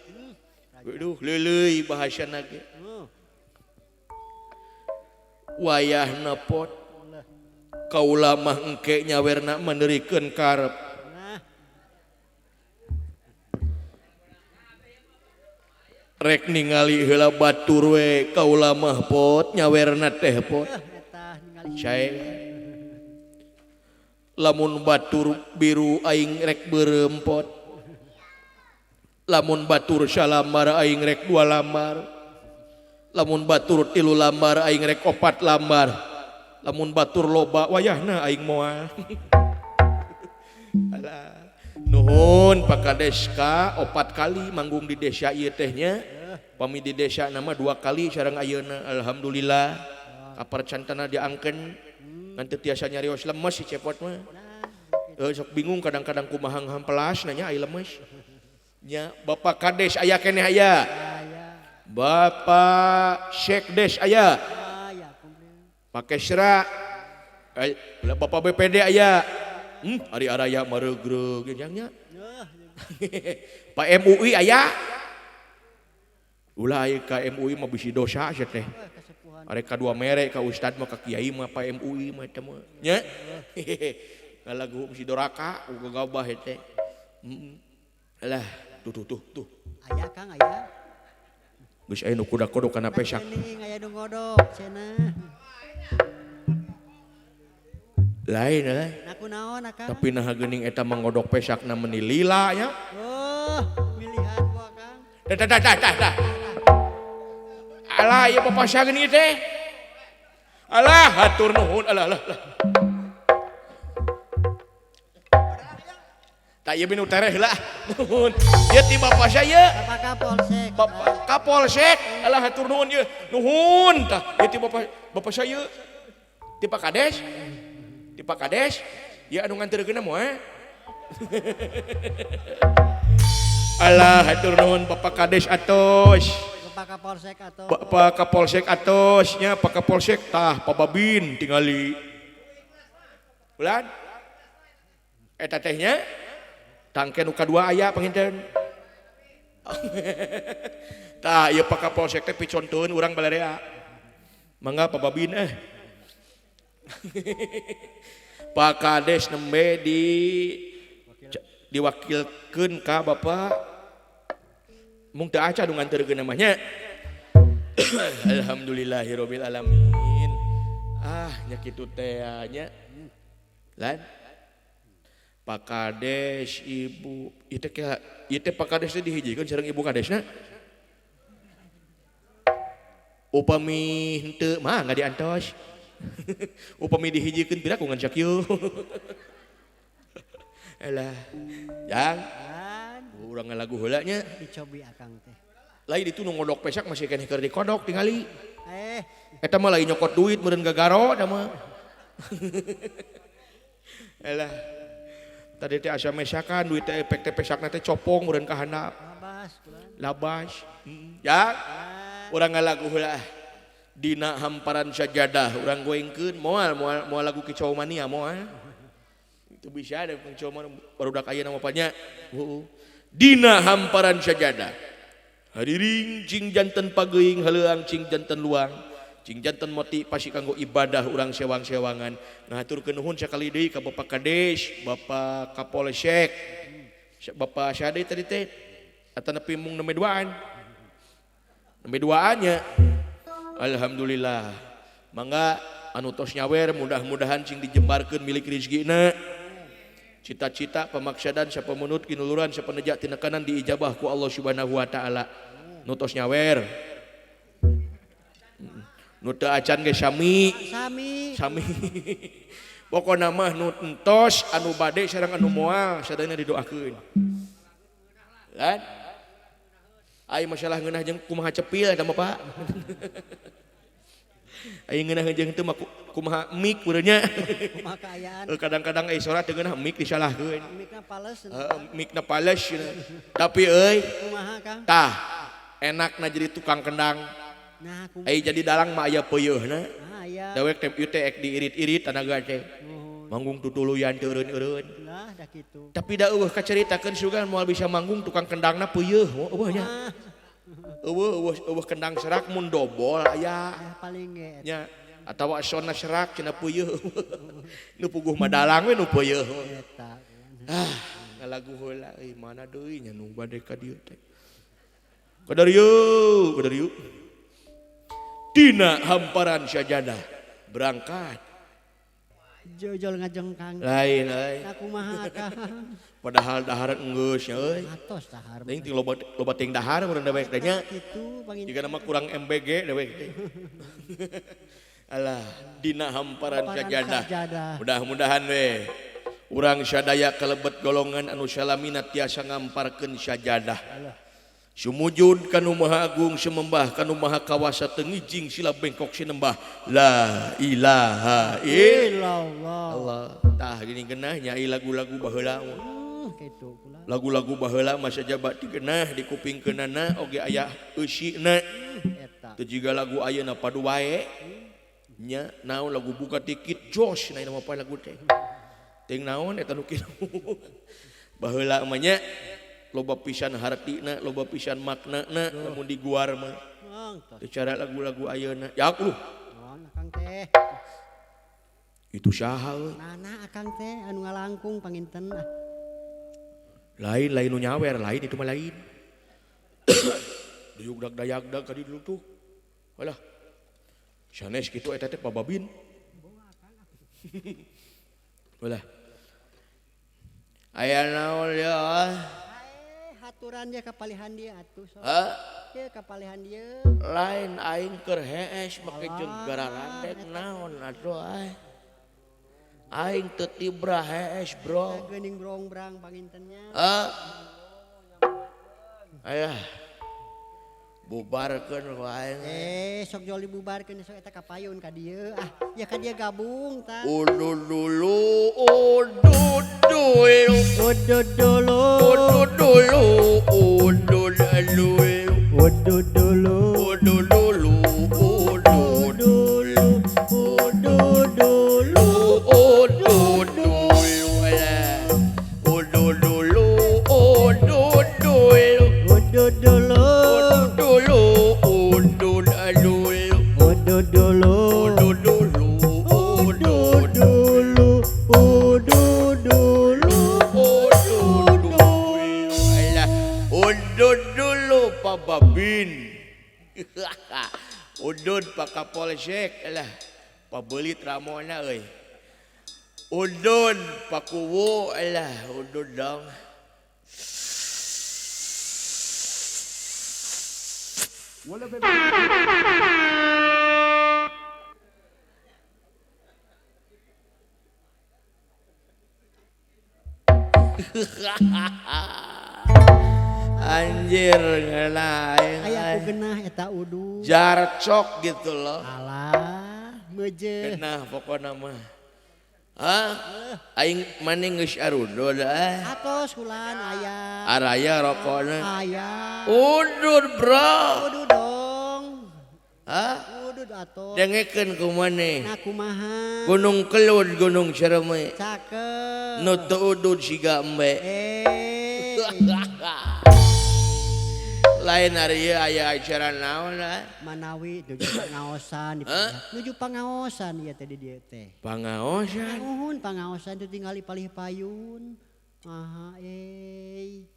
Aduh leuleuy bahasana ge. Wayahna pot kaula mah engke nyawerna menerikeun karep. Rek ningali heula batur we kaula mah pot nyawerna teh pot. Sae lamun batur biru aing rek beureum pot. Lamun batur salambar aing rek 2 lambar. Lamun batur 3 lambar aing rek 4 lambar. Lamun batur loba wayahna aing moal. Alah. Nuhun Pak Kades ka 4 kali manggung di desa ieu teh nya. Pami di desa nama 2 kali sareng ayeuna alhamdulillah. Kapercantana diangkeun ngan teu tiasa nyarios lemes si Cepot mah. Sok bingung kadang-kadang kumaha hampelas nanya ai lemes. Nya Bapak Kades aya keneh aya. Bapak Sekdes aya. Pak Kesra, Bapak BPD aya. Ari araya maregreg nya. Pak MUI aya. Ulah aya ka MUI mah bisi dosa sia teh. Arek kadua mere ka ustad mah ka kiai mah Pak MUI mah eta mah nya. Ngalagu bisi doraka uga gabah teh. Alah, tuh tuh tuh. Aya Kang aya. Geus aya nu kuda-kodok kana pesak. Aya nu ngodok cenah. Lain lain. Naon akang? Tapi nah geuning eta mah ngodok pesakna meuni lila nya. Oh, milihan ku akang. Tah tah tah tah tah. Alah ieu bapak sia geuning teh. Alah hatur nuhun alah alah. Tak ieu binu tereh lah. Nuhun. Ieu ti bapak saya. Bapak Kapolsek. Bapak Kapolsek. Alah hatur nuhun ieu. Nuhun tah ieu ti bapak bapak saya. Ti Pak Kades. Di Pak Kades ya anu nganterkeun moal. Alah hatur nuhun Bapak Kades atos. Bapak Kapolsek atos. Bapak Kapolsek atos nya Pak Kapolsek tah Pak Babin tingali. Bulan eta teh nya tangke nu kadua aya panginten. Tah ieu Pak Kapolsek teh piconteun urang balarea. Mangga Pak Babin eh. Pak Kades nembe di diwakilkeun ka Bapak mung teu aca nu nganterkeun namanya. Alhamdulillahirabbil alamin. Ah nya kitu teh nya. Lan Pak Kades ibu ieu teh ieu teh Pak Kades teh dihijikeun sareng ibu Kadesna. Upami henteu mah nggak diantos. Upami dihijikeun pira ku ngan sakieu. Alah, jang. Urang ngalagu heula nya. Dicobi akang teh. Lain itu nu ngodok pesak masih keneh keur dikodok tingali. Eta mah lain nyokot duit meureun gagaro eta mah. Alah. Tadi teh asa mesakan duit teh efek teh pesakna teh copong meureun ka handap. Labas kula. Labas. Jang. Urang ngalagu heula. Dina hamparan sajadah urang goengkeun moal moal moal lagu Kicau Mania moal. Itu bisa ada Kicau Mania barudak aya nama apanya. Dina hamparan sajadah. Hariring cing janten pageuing haleuang cing janten luang. Cing janten moti pasti kanggo ibadah urang sewang-sewangan. Ngahaturkeun nuhun sakali deui ka Bapak Kades, Bapak Kapolsek, Bapak Syade tadi teh atanapi mung nembe duaan. Nembe duaannya. Alhamdulillah. Mangga anu tos nyawer mudah-mudahan cing dijembarkeun milik rezekina. Cita-cita pemaksadan sapemenut kinuluran sapenejak tinekanan diijabah ku Allah Subhanahu wa taala. Nu tos nyawer. Nu teu acan ge sami. Sami. Sami. Pokona mah nu entos anu bade sareng anu moal sadayana didoakeun. Kan? Ai masalah ngeunah jeung kumaha cepil eta mah Pak. Ai ngeunah jeung teu mah kumaha mik meureun nya. Kumaha kaayaan. Kadang-kadang ai sorat teu ngeunah mik disalahkeun. Mikna pales. Heeh, mikna pales. Tapi euy, kumaha Kang? Tah, enakna jadi tukang kendang. Nah, kumaha? Ai jadi dalang mah aya peuyeuna. Nah, aya. Dewek teh ieu teh ek diirit-irit tanaga teh. Manggung tutuluyan teu eureun-eureun. Lah, da kitu. Tapi da eueuh kacaritakeun sugan moal bisa manggung tukang kendangna peuyeeh, eueuh nya. Eueuh eueuh eueuh kendang serak mun dobol aya. Ya, paling ge. Nya atawa sona serak cenah peuyeeh. Nu puguh mah dalang we nu peuyeeh. Eta. Ah, ngalagu heula euy mana deui nya nu bade ka dieu teh. Kadarieu, kadarieu. Dina hamparan sajadah berangkat. Jojol ngajengkang. Lain euy. Da kumaha Kang? Padahal dahar enggeus nya euy. Atos dahar. Teuing ting loba loba ting dahar meureun dewek teh nya. Kitu pangin. Jiga nama kurang MBG dewek teh. Alah, dina hamparan sajadah. Mudah-mudahan we urang sadaya kalebet golongan anu salamina tiasa ngamparkeun sajadah. Sumujud kanu Maha Agung semembah kanu Maha Kawasa tengijing sila bengkok sinembah la ilaha illallah. Allah. Tah gini genah nyai lagu-lagu baheula. Kitu pula. Lagu-lagu baheula masa jabat digenah di kuping keunana oge aya eusina. Eta. Teu jiga lagu ayeuna padu wae. Nya naon lagu buka tikit jos na mah lagu teh. Teuing naon eta nu kitu. Baheula mah nya loba pisan hartina, loba pisan maknana lamun diguar mah. Secara lagu-lagu ayeuna. Ya aku. Naon akang teh? Itu saha euy? Mana akang teh anu ngalangkung panginten ah. Lain lain nu nyawer, lain itu mah lain. Duyugdag dayagdag ka dieu tuh. Alah. Sanes kitu eta teh Pababin. Ulah. Aya naon ya? Aturan dia kapalihan dia atuh sok. Hah? Ieu kapalihan dia. Lain aing keur hees make jeung gararandek naon atuh ai. Aing teu tibra hees, bro. Geuning brongbrang pangintennya. Hah? Ayah. Bubarkeun wae. Eh, sok jol dibubarkeun sok eta kapayun ka dieu. Ah, ya ka dieu gabung tah. Udud dulu, udud dulu. Udud dulu. Udud dulu, udud dulu. Udud dulu. Udud dulu, udud dulu. Udud dulu. Udud dulu. Udud dulu, udud dulu. Udud dulu. Dulu, udud dulu. Udud dulu. Udud dulu, udud dulu. Udud dulu. Udud dulu. Alah, udud dulu Pak Babin. Udud Pak Kapolsek alah. Pabelit ramona euy. Udud Pak Kuwu alah, udud dong. Anjir ngeunah Aya aku genah eta udud. Jarcok gitu loh. Alah, meuje. Genah pokona mah. Hah? Aing maneh geus arudud ah. Atos kulan aya. Araya rokona. Aya. Udud bro. Udud dong. Hah? Udud atuh. Dengekeun ku maneh. Nah kumaha? Gunung Kelud, Gunung Cereme. Cakep. Nu teu udud siga embe. Eh. Lain ari ieu aya acara naon ah? Manawi nuju pangaosan, nuju pangaosan ieu teh di dieu teh. Pangaosan? Nuhun pangaosan teu tingali palih payun. Maha euy.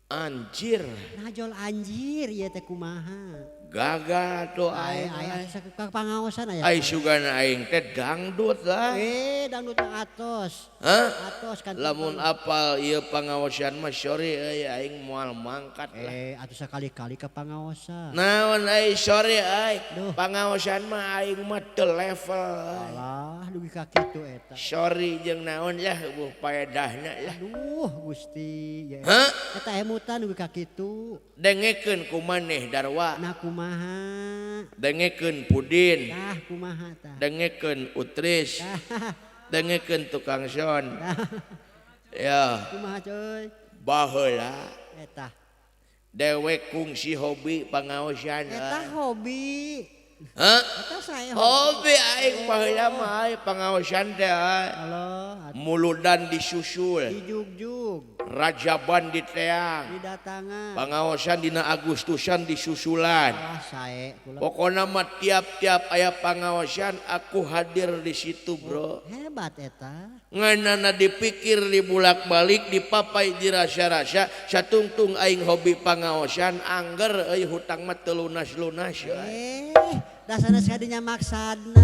Anjir. Najol anjir ieu teh kumaha? Gagal tuh aing. Aya ka pangaosan aya. Ai sugana aing teh dangdut lah. Eh dangdut atos. Hah? Atos kan. Lamun apal ieu pangaosan mah sorry euy aing moal mangkat lah. Eh atuh sakali-kali ka pangaosan. Naon ai sorry ai. Pangaosan mah aing mah teu level. Alah dugi ka kitu eta. Sorry jeung naon lah eueuh paedahna lah. Aduh Gusti. Hah? Eta emutan dugi ka kitu. Dengekeun ku maneh Darwa. Nah kumaha? Dengekeun Pudin. Tah kumaha tah? Dengekeun Utris. Dengekeun tukang son. Ya. Kumaha coy? Baheula. Eta. Dewek kungsi hobi pangaosan. Eta hobi. Hah? Eta saya hobi aing baheula mah aing pangaosan teh. Halo. Muludan disusul. Dijugjug. Rajaban diteang. Didatangan. Pangaosan dina Agustusan disusulan. Wah, sae kula. Pokona mah tiap-tiap aya pangaosan aku hadir di situ, bro. Oh, hebat eta. Ngeunana dipikir dibulak-balik dipapai dirasa-rasa satungtung aing hobi pangaosan angger euy hutang mah teu lunas-lunas. Eh, dasarna sakadinya maksadna.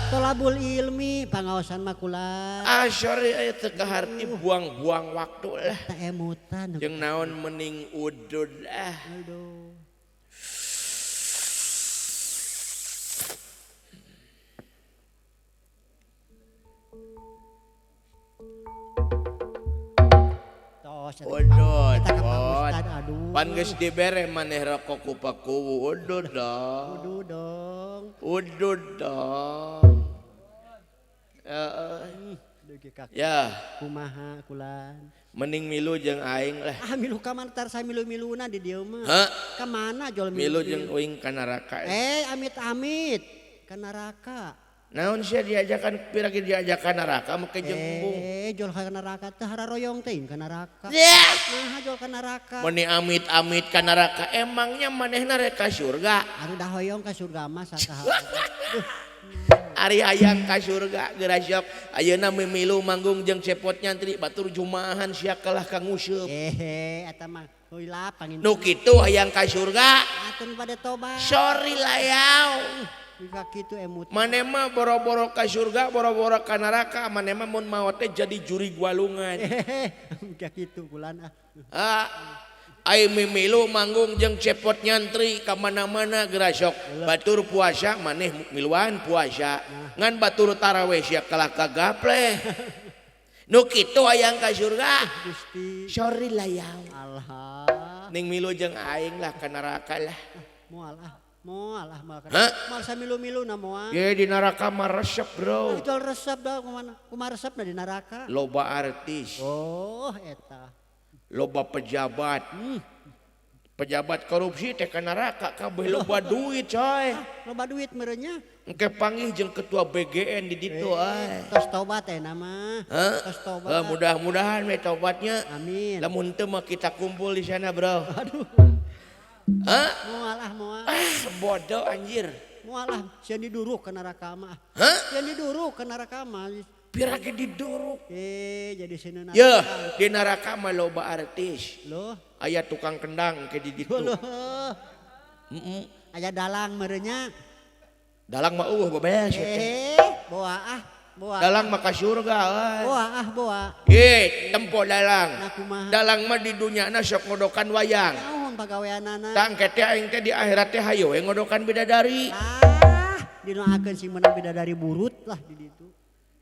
Tolabul ilmi pangaosan mah kula. Ah sorry aya teu kaharti buang-buang waktu lah. Eta emutan. Jeung naon mending udud ah. Aduh. Tos udud. Eta ka Pak Ustad aduh. Pan geus dibere maneh rokok ku Pakuwu udud dong. Udud dong. Udud dong. Ya. Kumaha kulan. Mending milu jeung aing lah. Ah milu ka mana tar saya milu-miluna di dieu mah. Hah? Ka mana jol milu? Milu jeung uing ka neraka. Eh amit-amit ka neraka. Naon sia diajakan piragi diajakan neraka make jeung embung. Eh jol ka neraka teh hararoyong teh ka neraka. Yeah. Nah jol ka neraka. Meni amit-amit ka neraka emangnya manehna rek ka surga? Anu da hoyong ka surga mah saha. Ari hayang ka surga geura sok ayeuna mimilu manggung jeung cepot nyantri batur jumaahan sia kalah ka nguseup. Eh eta mah heula pangin. Nu kitu hayang ka surga. Atun pada tobat. Sorry layau. Kitu emut. Maneh mah boro-boro ka surga, boro-boro ka neraka, maneh mah mun maot teh jadi jurig walungan. Kitu kulan ah. Ah, ai mimilu manggung jeung cepot nyantri ka mana-mana geura sok. Batur puasa maneh miluan puasa. Ngan batur taraweh sia kalah ka gaple. Nu kitu hayang ka surga. Gusti. Sorry layau. Allah. Ning milu jeung aing lah ka neraka lah. Moal ah. Moal ah moal. Moal samilu-milu na moal. Ye di neraka mah resep, bro. Jual resep dah kumaha? Kumaha resepna di neraka? Loba artis. Oh, eta. Loba pejabat. Pejabat korupsi teh ka neraka kabeh loba duit, coy. Loba duit meureunnya. Engke panggih jeung ketua BGN di ditu euy. Tos tobat teh nama. Tos tobat. Mudah-mudahan we tobatnya. Amin. Lamun teu mah kita kumpul di sana, bro. Aduh. Hah? Moal ah moal. Ah, bodoh anjir. Moal ah, sieun diduruk ka neraka mah. Hah? Sieun diduruk ka neraka mah. Pira ge diduruk. Jadi sieun. Yeuh, di neraka mah loba artis. Loh, aya tukang kendang ke di ditu. Loh. Aya dalang meureunnya. Dalang mah eueuh bebeas teh. Boa ah, boa. Dalang mah ka surga euy. Boa ah, boa. Ye, tempo dalang. Nah, kumaha? Dalang mah di dunyana sok ngodokan wayang. Pagaweanana. Tang kete aing teh di akhirat teh hayo we ngodokan bidadari. Ah, didoakeun sing menang bidadari burut lah di ditu.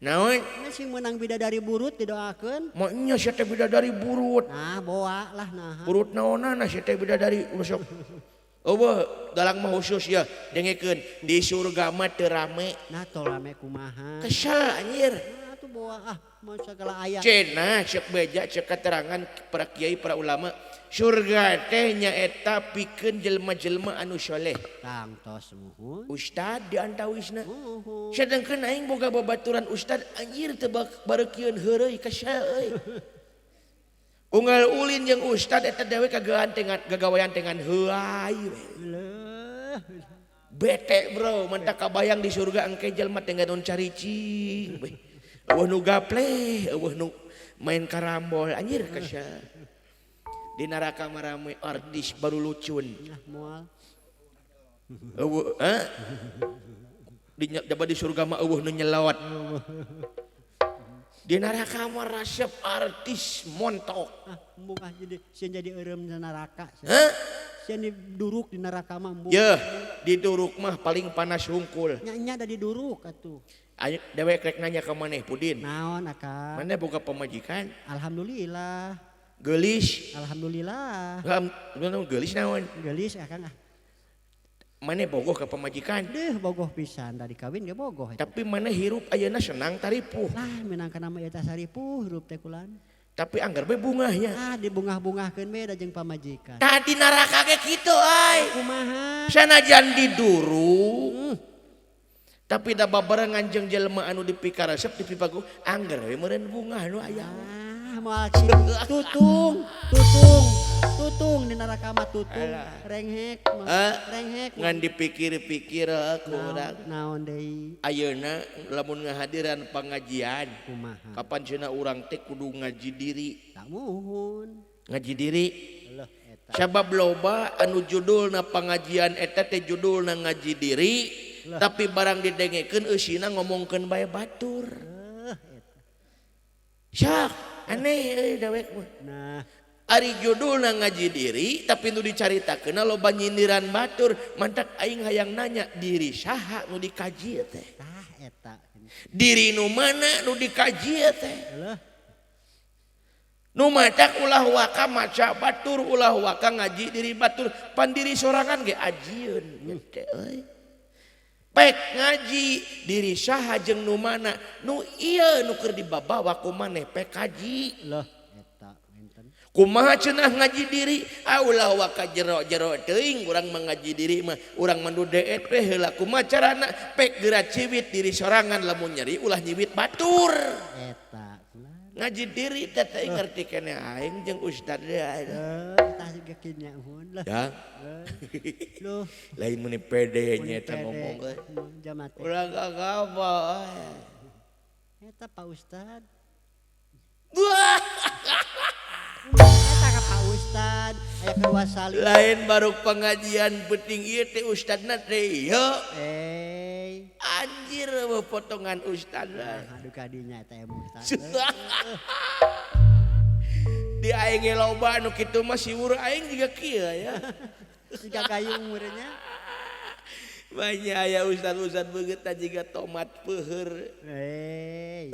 Naon? Sing menang bidadari burut didoakeun. Mah nya sia teh bidadari burut. Nah, boa lah nah. Burut naonana sia teh bidadari sok. Eueuh, dalang mah khusus ya, dengekeun di surga mah teu rame. Nah, tol rame kumaha? Kesel anjir. Nah, atuh boa ah, mun sagala aya. Cenah ceuk beja ceuk keterangan para kiai para ulama. Surga teh nyaeta pikeun jelema-jelema anu soleh. Tangtos muhun. Ustad di antawisna. Sedangkeun aing boga babaturan ustad anjir teu bareukieun heureuy kesel euy. Unggal ulin jeung ustad eta dewe kagawean gagawean dengan heuay we. Bete bro, mentak kabayang di surga engke jelema teh ngadon caricing we. Eueuh nu gaple, eueuh nu main karambol anjir kesel. Di neraka mah rame artis baru lucun. Moal. Eueuh, hah? Di jaba di surga mah eueuh nu nyelot. Di neraka mah resep artis montok. Ah, embung ah jadi sieun jadi eureum di neraka. Hah? Sieun diduruk di neraka mah embung. Yeuh, diduruk mah paling panas hungkul. Nya nya da diduruk atuh. Ayo dewek rek nanya ka maneh Pudin. Naon akang? Maneh boga pamajikan? Alhamdulillah. Geulis. Alhamdulillah. Geulis naon? Geulis akang ah. Maneh bogoh ka pamajikan? Deuh bogoh pisan da dikawin ge bogoh eta. Tapi maneh hirup ayeuna senang taripuh. Lah minangka nama eta saripuh hirup teh kulan. Tapi anggar we bungahnya. Ah dibungah-bungahkeun we da jeung pamajikan. Tah di neraka ge kitu euy. Kumaha? Sanajan diduruk. Tapi da babarengan jeung jelema anu dipikaresep dipipaguh anggar we meureun bungah nu aya. Moal tutung, tutung, tutung di neraka mah tutung, renghek, renghek. Ngan dipikir-pikir kurang. Naon deui? Ayeuna lamun ngahadiran pangajian. Kumaha? Kapan cenah urang teh kudu ngaji diri? Tak muhun. Ngaji diri. Leuh eta. Sabab loba anu judulna pangajian eta teh judulna ngaji diri, tapi barang didengekeun eusina ngomongkeun bae batur. Syak, aneh euy dewek mah. Nah, ari judulna ngaji diri tapi nu dicaritakeun loba nyindiran batur, mantak aing hayang nanya diri saha nu dikaji teh? Tah eta. Diri nu mana nu dikaji teh? Leuh. Nu matak ulah waka maca batur, ulah waka ngaji diri batur, pan diri sorangan ge ajieun teh euy. Pek ngaji diri saha jeung nu mana nu ieu nu keur dibabawa ku maneh pek kaji. Loh eta enten. Kumaha cenah ngaji diri? Ah ulah waka jero-jero teuing urang mah ngaji diri mah urang mah nu deet we heula kumaha carana pek geura ciwit diri sorangan lamun nyeri ulah nyiwit batur. Eta ngaji diri teh teh ngerti keneh aing jeung ustad deui. Tah juga kinya hun lah. Ya. Loh. Lain meni pede nya eta ngomong euy. Jamat. Ulah gagabah. Eta Pak Ustad. Wah. Eta ka Pak Ustad aya kedua salib. Lain baru pengajian penting ieu teh ustadna teh ieu. Anjir potongan ustad. Nah, aduh kadinya eta emang ustad. Di aing ge loba anu kitu mah siwur aing juga kieu ya. Siga gayung meureunnya. Banyak aya ustad-ustad beungeut jiga tomat peuheur. Hei.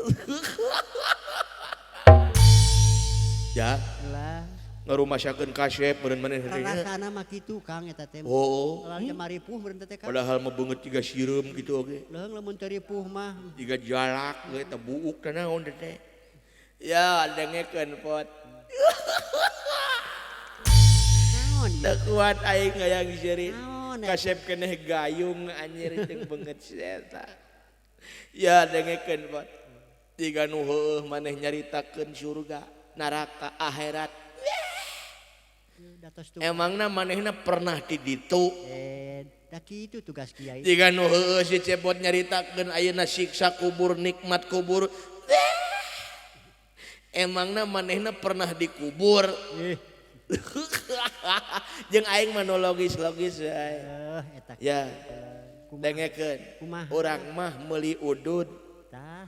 Ya. Lah. Ngarumasakeun kasep meureun maneh teh nya. Rasana mah kitu Kang eta teh. Oh. Lawan maripuh meureun teh Kang. Padahal mah beungeut jiga sireum kitu oge. Leuheung lamun teu ripuh mah. Jiga jalak ge teh buuk teh naon teh. Ya dengekeun pot. Naon? Teu kuat aing hayang seuri. Naon? Kasep keneh gayung anjir jeung beungeut si eta. Ya dengekeun pot. Jiga nu heueuh maneh nyaritakeun surga, neraka, akhirat. Emangna manehna pernah di ditu? Da kitu tugas kiai. Jiga nu heueuh si Cepot nyaritakeun ayeuna siksa kubur, nikmat kubur. Emangna manehna pernah dikubur? Jeung aing mah nu logis-logis we. Eta. Ya. Dengekeun. Urang mah meuli udud.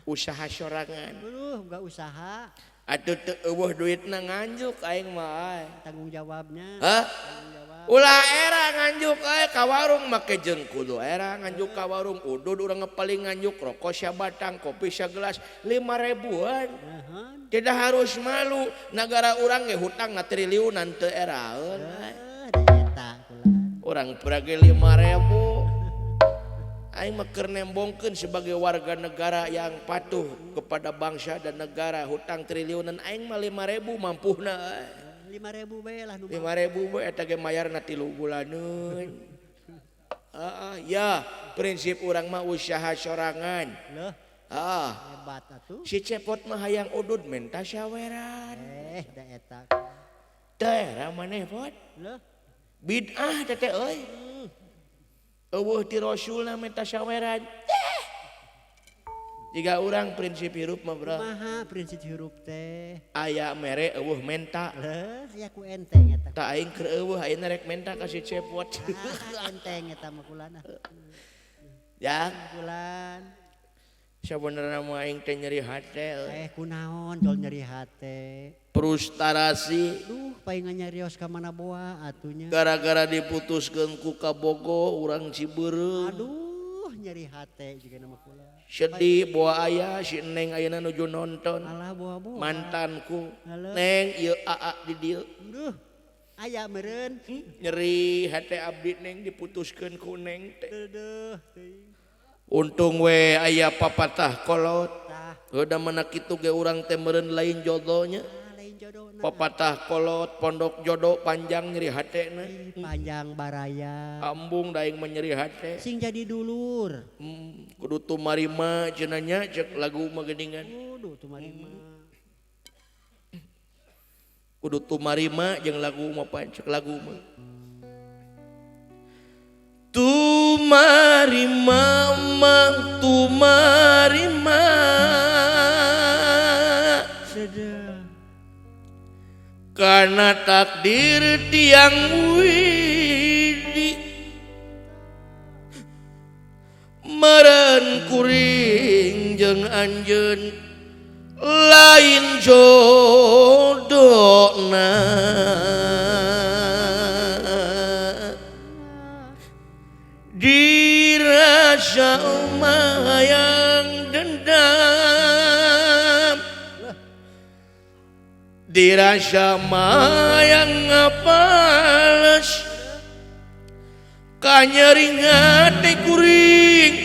Usaha sorangan. Aduh, enggak usaha. Atuh teu eueuh duitna nganjuk aing mah. Tanggung jawabnya. Hah? Ulah era nganjuk euy ka warung make jeung kudu era nganjuk ka warung udud urang paling nganjuk rokok sabatang kopi sagelas 5 ribuan. Tidak harus malu, nagara urang ge hutang na triliunan teu eraeun. Urang prage 5 ribu. Aing mah keur nembongkeun sebagai warga negara yang patuh kepada bangsa dan negara hutang triliunan aing mah 5.000 mampuhna. 5.000 bae lah nu. 5.000 bae eta ge mayarna 3 bulaneun. Heeh, ya prinsip urang mah usaha sorangan. Loh. Heeh. Hebat atuh. Si Cepot mah hayang udud menta saweran. Da eta. Teh era maneh pot. Loh. Bid'ah teh teh euy. Eueuh ti Rasulna menta saweran. Jika urang prinsip hirup mah bro. Kumaha prinsip hirup teh? Aya mere eueuh menta. Leuh, aya ku enteng eta. Ta aing keur eueuh ayeuna rek menta ka si Cepot. Enteng eta mah kulana. Ya. Kulan. Sabenerna mah aing teh nyeri hate. Kunaon jol nyeri hate? Frustrasi. Duh, paingan nyarios ka mana boa atunya. Gara-gara diputuskeun ku kabogo urang Ciberem. Aduh, nyeri hate juga nama kula. Sedih boa aya si Neng ayeuna nuju nonton. Alah boa-boa. Mantanku. Halo. Neng ieu aa di dieu. Duh, aya meureun. Nyeri hate abdi Neng diputuskeun ku Neng teh. Duh, teuing. Untung we aya papatah kolot. Heuh da mana kitu ge urang teh meureun lain jodohnya. Papatah kolot pondok jodoh panjang nyeri hatena. Panjang baraya. Ambung daing menyeri hate. Sing jadi dulur. Kudu tumarima cenah nya cek lagu mah geuningan. Kudu tumarima. Kudu tumarima jeung lagu mah pan cek lagu mah. Tumarima mang tumarima. Karena takdir tiang widi meren kuring jeung anjeun lain jodona dirasa mayang dendam dirasa mayang ngapales kanyeri hati kuring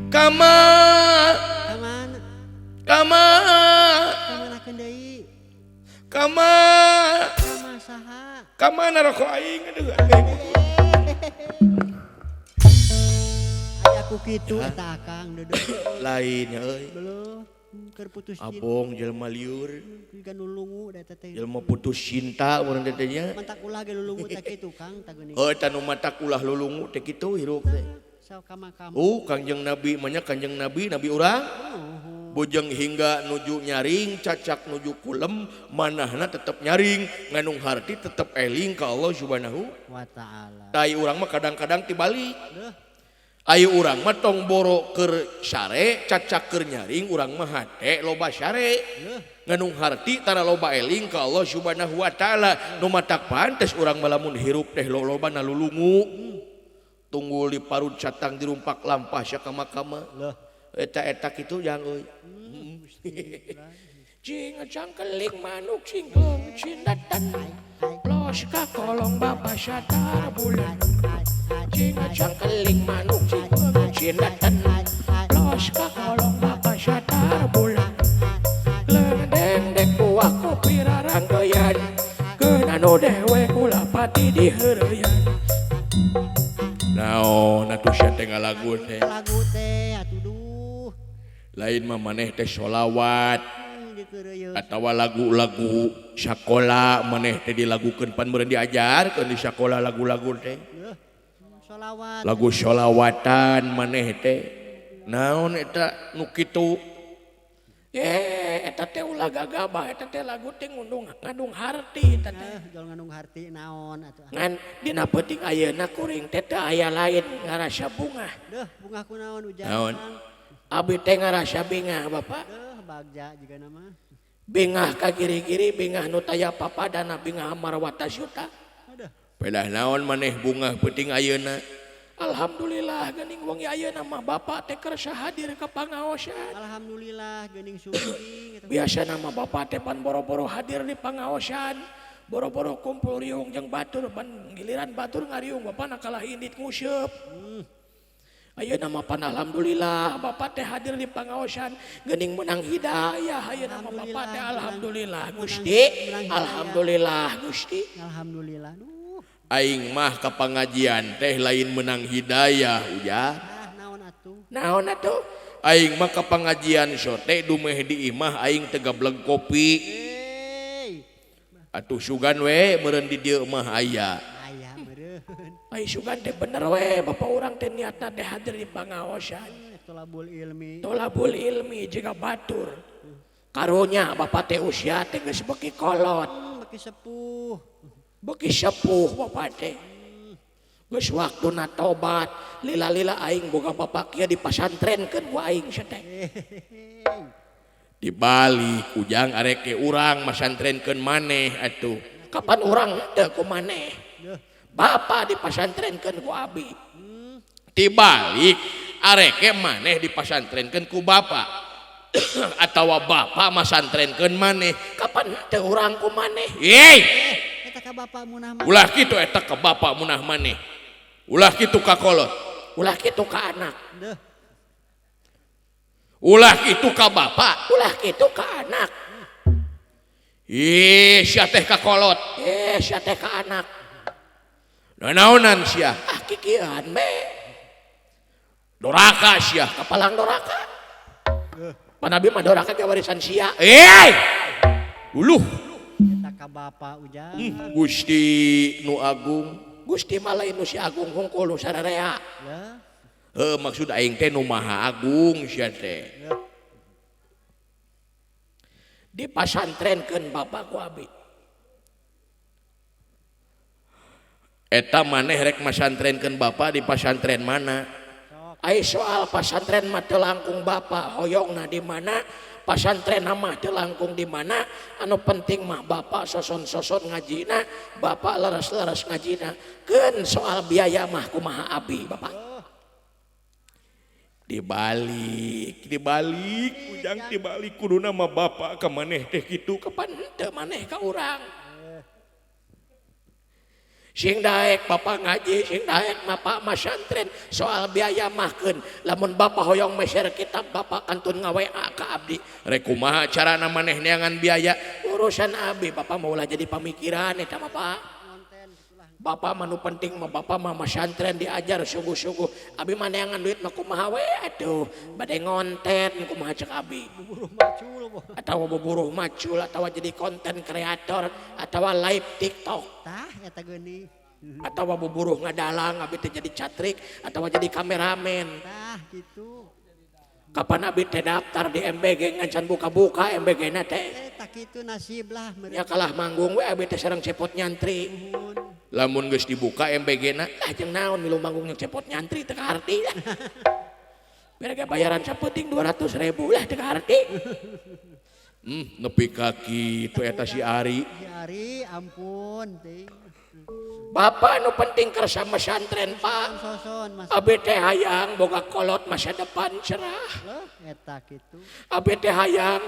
kama kama kama kama rokok aing aduh aya ku kitu eta Akang deudeuh lain euy belum keur putus cinta. Abong jelema liur. Jiga nu lungu da eta teh. Jelema putus cinta urang teh nya. Mantak ulah ge lulungu teh kitu Kang tah geuning. Heuh eta nu matak ulah lulungu teh kitu hirup teh. Kangjeng Nabi mah nya Kangjeng Nabi Nabi urang. Bujeng hingga nuju nyaring cacak nuju kulem manahna tetep nyaring nganung harti tetep eling ka Allah Subhanahu wa taala. Tai urang mah kadang-kadang tibalik. Ayo urang mah tong boro keur sare cacak keur nyaring urang mah hate loba sare nganung harti tara loba eling ka Allah Subhanahu wa taala nu matak pantes urang mah lamun hirup teh loba na lulungu tunggul di parut catang dirumpak lampah sakama-kama eta-eta kitu jang euy cing cangkeling manuk cingklong cindatan. Los ka kolong bapa sadar bulan Cinga cangkeling manuk cing cinatan Los ka kolong bapa sadar bulan Lendeng dek buah kopi rarangkeyan Keunano dewe kula pati diheureuyan. Naon atuh sia teh ngalagu teh? Lagu teh atuh duh. Lain mah maneh teh sholawat Dikeureuyeun. atawa lagu-lagu sakola maneh teh dilagukeun pan meureun diajarkeun di sakola lagu-lagu teh. Sholawat. Lagu sholawatan maneh teh. Naon eta nu kitu? Eta teh ulah gagabah, eta teh lagu teh ngundung ngandung harti eta teh. Jual ngandung harti naon atuh. Ngan dina peuting ayeuna kuring teh teu aya lain ngarasa bungah. Deuh, bungah kunaon ujang? Naon? Abi teh ngarasa bingah Bapak. Deuh, bagja juga nama. Bingah ka giri-giri, bingah nu taya papadana, bingah marwata syuta. Aduh. Pedah naon maneh bungah peuting ayeuna? Alhamdulillah geuning wengi ayeuna mah Bapak teh kersa hadir ka pangaosan. Alhamdulillah geuning syuting eta. Biasana mah Bapak teh pan boro-boro hadir di pangaosan, boro-boro kumpul riung jeung batur, pan giliran batur ngariung Bapak na kalah indit nguseup. Ayeuna mah pan alhamdulillah Bapak teh hadir di pangaosan, geuning menang hidayah ayeuna mah Bapak teh alhamdulillah Gusti, alhamdulillah Gusti. Alhamdulillah. Duh. Aing mah ka pangajian teh lain menang hidayah ujang. Ah, naon atuh? Naon atuh? Aing mah ka pangajian sote dumeh di imah aing teh gableg kopi. Hey. Atuh sugan we meureun di dieu mah aya. Aya meureun. Ai sugan teh bener we bapak urang teh niatna teh hadir di pangaosan. Tolabul ilmi. Tolabul ilmi jiga batur. Karunya bapak teh usia teh geus beuki kolot. Beuki sepuh. Beuki sepuh bapak teh. Geus waktuna tobat, lila-lila aing boga bapak kieu dipasantrenkeun ku aing sia teh. Dibalik ujang arek ke urang masantrenkeun maneh atuh. Kapan urang teu ku maneh? Bapak dipasantrenkeun ku abi. Dibalik arek ke maneh dipasantrenkeun ku bapak. Atawa bapak masantrenkeun maneh. Kapan teu urang ku maneh? Yeay. Eta ka bapak munah maneh. Ulah kitu eta ka bapak munah maneh. Ulah kitu ka kolot. Ulah kitu ka anak. Deuh. Ulah kitu ka bapak, ulah kitu ka anak. Ih, sia teh ka kolot. Eh, sia teh ka anak. Nanaonan sia? Ah, kikieuan be. Doraka sia, kapalang doraka. Pan abi mah doraka ge warisan sia. Eh! Uluh. Eta ka bapak ujang. Gusti nu agung, Gusti mah lain nu si agung hungkul nu sararea. Heuh, maksud aing teh nu maha agung sia teh. Dipasantrenkeun bapak ku abi. Eta maneh rek masantrenkeun bapak di pasantren mana? Ai soal pasantren mah teu langkung bapak hoyongna di mana? Pasantren mah teu langkung di mana? Anu penting mah bapak soson-soson ngajina, bapak leres-leres ngajina. Keun soal biaya mah kumaha abi bapak? Dibalik, dibalik, ujang dibalik kuduna mah bapak ka maneh teh kitu, kapan henteu maneh ka urang. Sing daek bapak ngaji, sing daek bapak masantren, soal biaya mah keun. Lamun bapak hoyong meser kitab bapak kantun nga-WA ka abdi. Rek kumaha carana maneh neangan biaya? Urusan abi bapak mah ulah jadi pamikiran eta mah Pak. Bapak mah nu penting mah bapak mah masantren diajar sungguh-sungguh. Abi mah neangan duit mah kumaha we atuh. Bade ngonten kumaha cek abi. Buburuh macul. Atawa buburuh macul atawa jadi konten kreator atawa live TikTok. Tah eta geuning. Atawa buburuh ngadalang abi teh jadi catrik atawa jadi kameramen. Tah kitu. Kapan abi teh daftar di MBG ngan can buka-buka MBG na teh. Tah kitu nasib lah meureun. Ya kalah manggung we abi teh sareng cepot nyantri. Lamun geus dibuka MBG na, ah jeung naon milu manggung jeung cepot nyantri teu kaharti lah. Bere bayaran sapenting 200.000 lah teu kaharti. Nepi ka kitu eta si Ari. Si Ari ampun teuing. Bapak nu penting kersa masantren Pak. Abi teh hayang boga kolot masa depan cerah. Loh, eta kitu. Abi teh hayang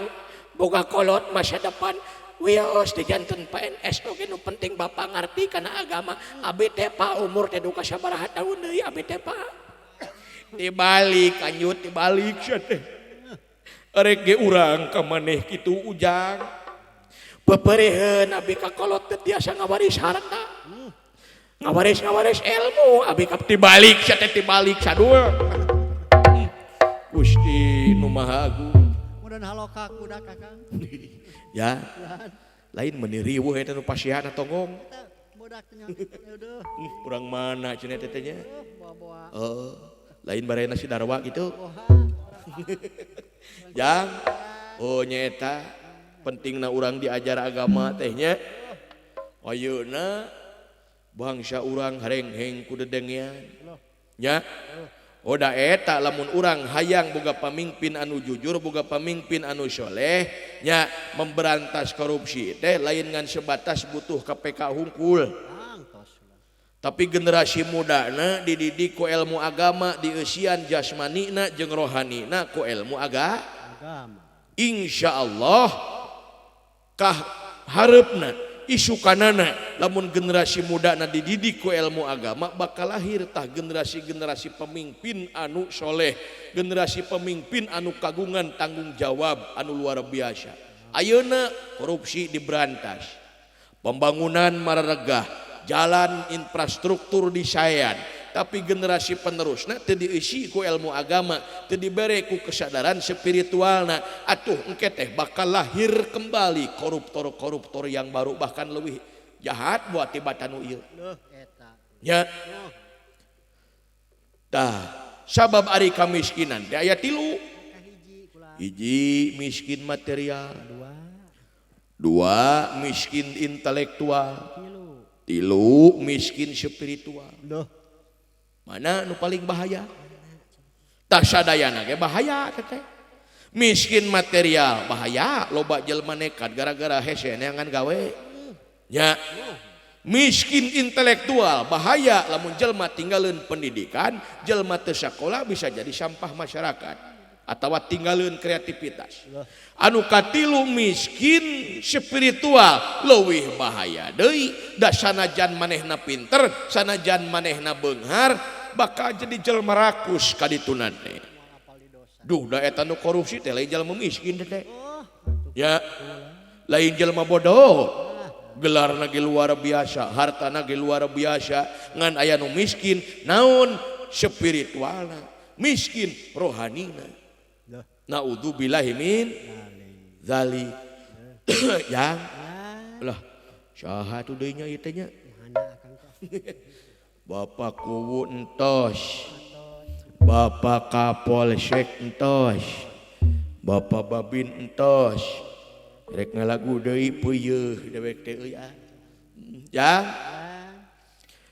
boga kolot masa depan. Wios di janten PNS oge nu penting bapak ngarti kana agama. Abi teh Pak umur teh duka sabaraha taun deui abi teh Pak. Dibalik kanjut dibalik sia teh. Rek ge urang ka maneh kitu ujang. Pepereheun abi ka kolot teh tiasa ngawaris harta. Ngawaris-ngawaris ilmu abi ka dibalik sia teh dibalik sadua. Gusti nu Maha Agung. Mudah haloka kuda kakang. Ya. Lain meuni riweuh eta nu pasihan tonggong. Budak teh aduh. Urang mana cenah teh nya? Bawa-bawa. Heeh. Lain barena si Darwa gitu. Jang. Oh nyaeta pentingna urang diajar agama teh nya. Ayeuna bangsa urang harengheng ku dedengean. Nya. Oh da eta lamun urang hayang boga pamimpin anu jujur, boga pamimpin anu soleh, nya memberantas korupsi teh lain ngan sebatas butuh KPK hungkul. Tapi generasi mudana dididik ku ilmu agama, dieusian jasmanina jeung rohanina ku ilmu agama. Insyaallah kah hareupna isukanana lamun generasi mudana dididik ku ilmu agama bakal lahir tah generasi-generasi pemimpin anu soleh, generasi pemimpin anu kagungan tanggung jawab anu luar biasa. Ayeuna korupsi diberantas, pembangunan mararegah, jalan infrastruktur disaean, tapi generasi penerusna teu dieusi ku ilmu agama, teu dibere ku kesadaran spiritualna, atuh engke teh bakal lahir kembali koruptor-koruptor yang baru bahkan lebih jahat buat tibatan nu ieu. Nya. Tah, sabab ari kamiskinan teh aya tilu. Hiji miskin material, dua miskin intelektual, tilu miskin spiritual. Mana nu paling bahaya? Tah sadayana ge bahaya teh. Miskin material bahaya, loba jelema nekat gara-gara hese neangan gawe. Nya. Miskin intelektual bahaya lamun jelema tinggalin pendidikan, jelema teu sakola bisa jadi sampah masyarakat atawa tinggalin kreativitas. Anu katilu miskin spiritual leuwih bahaya deui, da sanajan manehna pinter, sanajan manehna beunghar, bakal jadi jelema rakus ka dituna teh. Duh, da eta nu korupsi teh lain jelema miskin teh. Ya, lain jelema bodoh. Gelarna ge luar biasa, hartana ge luar biasa, ngan aya nu miskin naon spiritualna, miskin rohanina. Naudzubillahi min dzalik. Ya. Lah, saha tuh deui nya ieu teh nya? Bapak Kuwu entos, Bapak Kapolsek entos, Bapak Babin entos. Rek ngalagu deui peuyeeh dewek teh euy ah. Ya.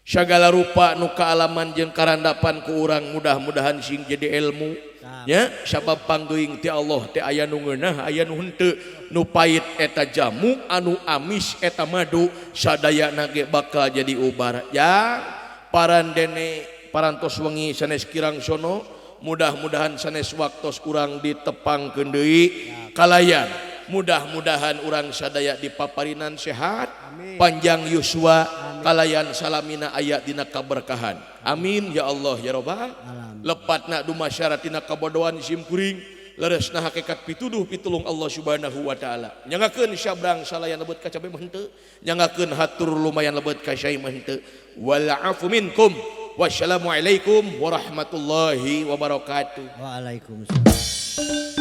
Sagala rupa nu kaalaman jeung karandapan ku urang mudah-mudahan sing jadi ilmu. Nya, sabab panggeuing ti Allah teh aya nu ngeunah aya nu henteu, nu pait eta jamu, anu amis eta madu, sadayana ge bakal jadi ubar. Ya, parandene parantos wengi sanes kirang sono, mudah-mudahan sanes waktos urang ditepangkeun deui kalayan. Mudah-mudahan urang sadaya dipaparinan sehat, panjang yuswa, kalayan salamina aya dina kaberkahan. Amin ya Allah ya robbal. Lepatna dumasyaratina kabodohan sim kuring, leresna hakikat pituduh pitulung Allah Subhanahu wa taala. Nyangakeun sabrang salayan lebet ka cabe mah henteu, nyangakeun hatur lumayan lebet ka syai mah henteu. Wal afu minkum. Wassalamualaikum warahmatullahi wabarakatuh. Waalaikumsalam.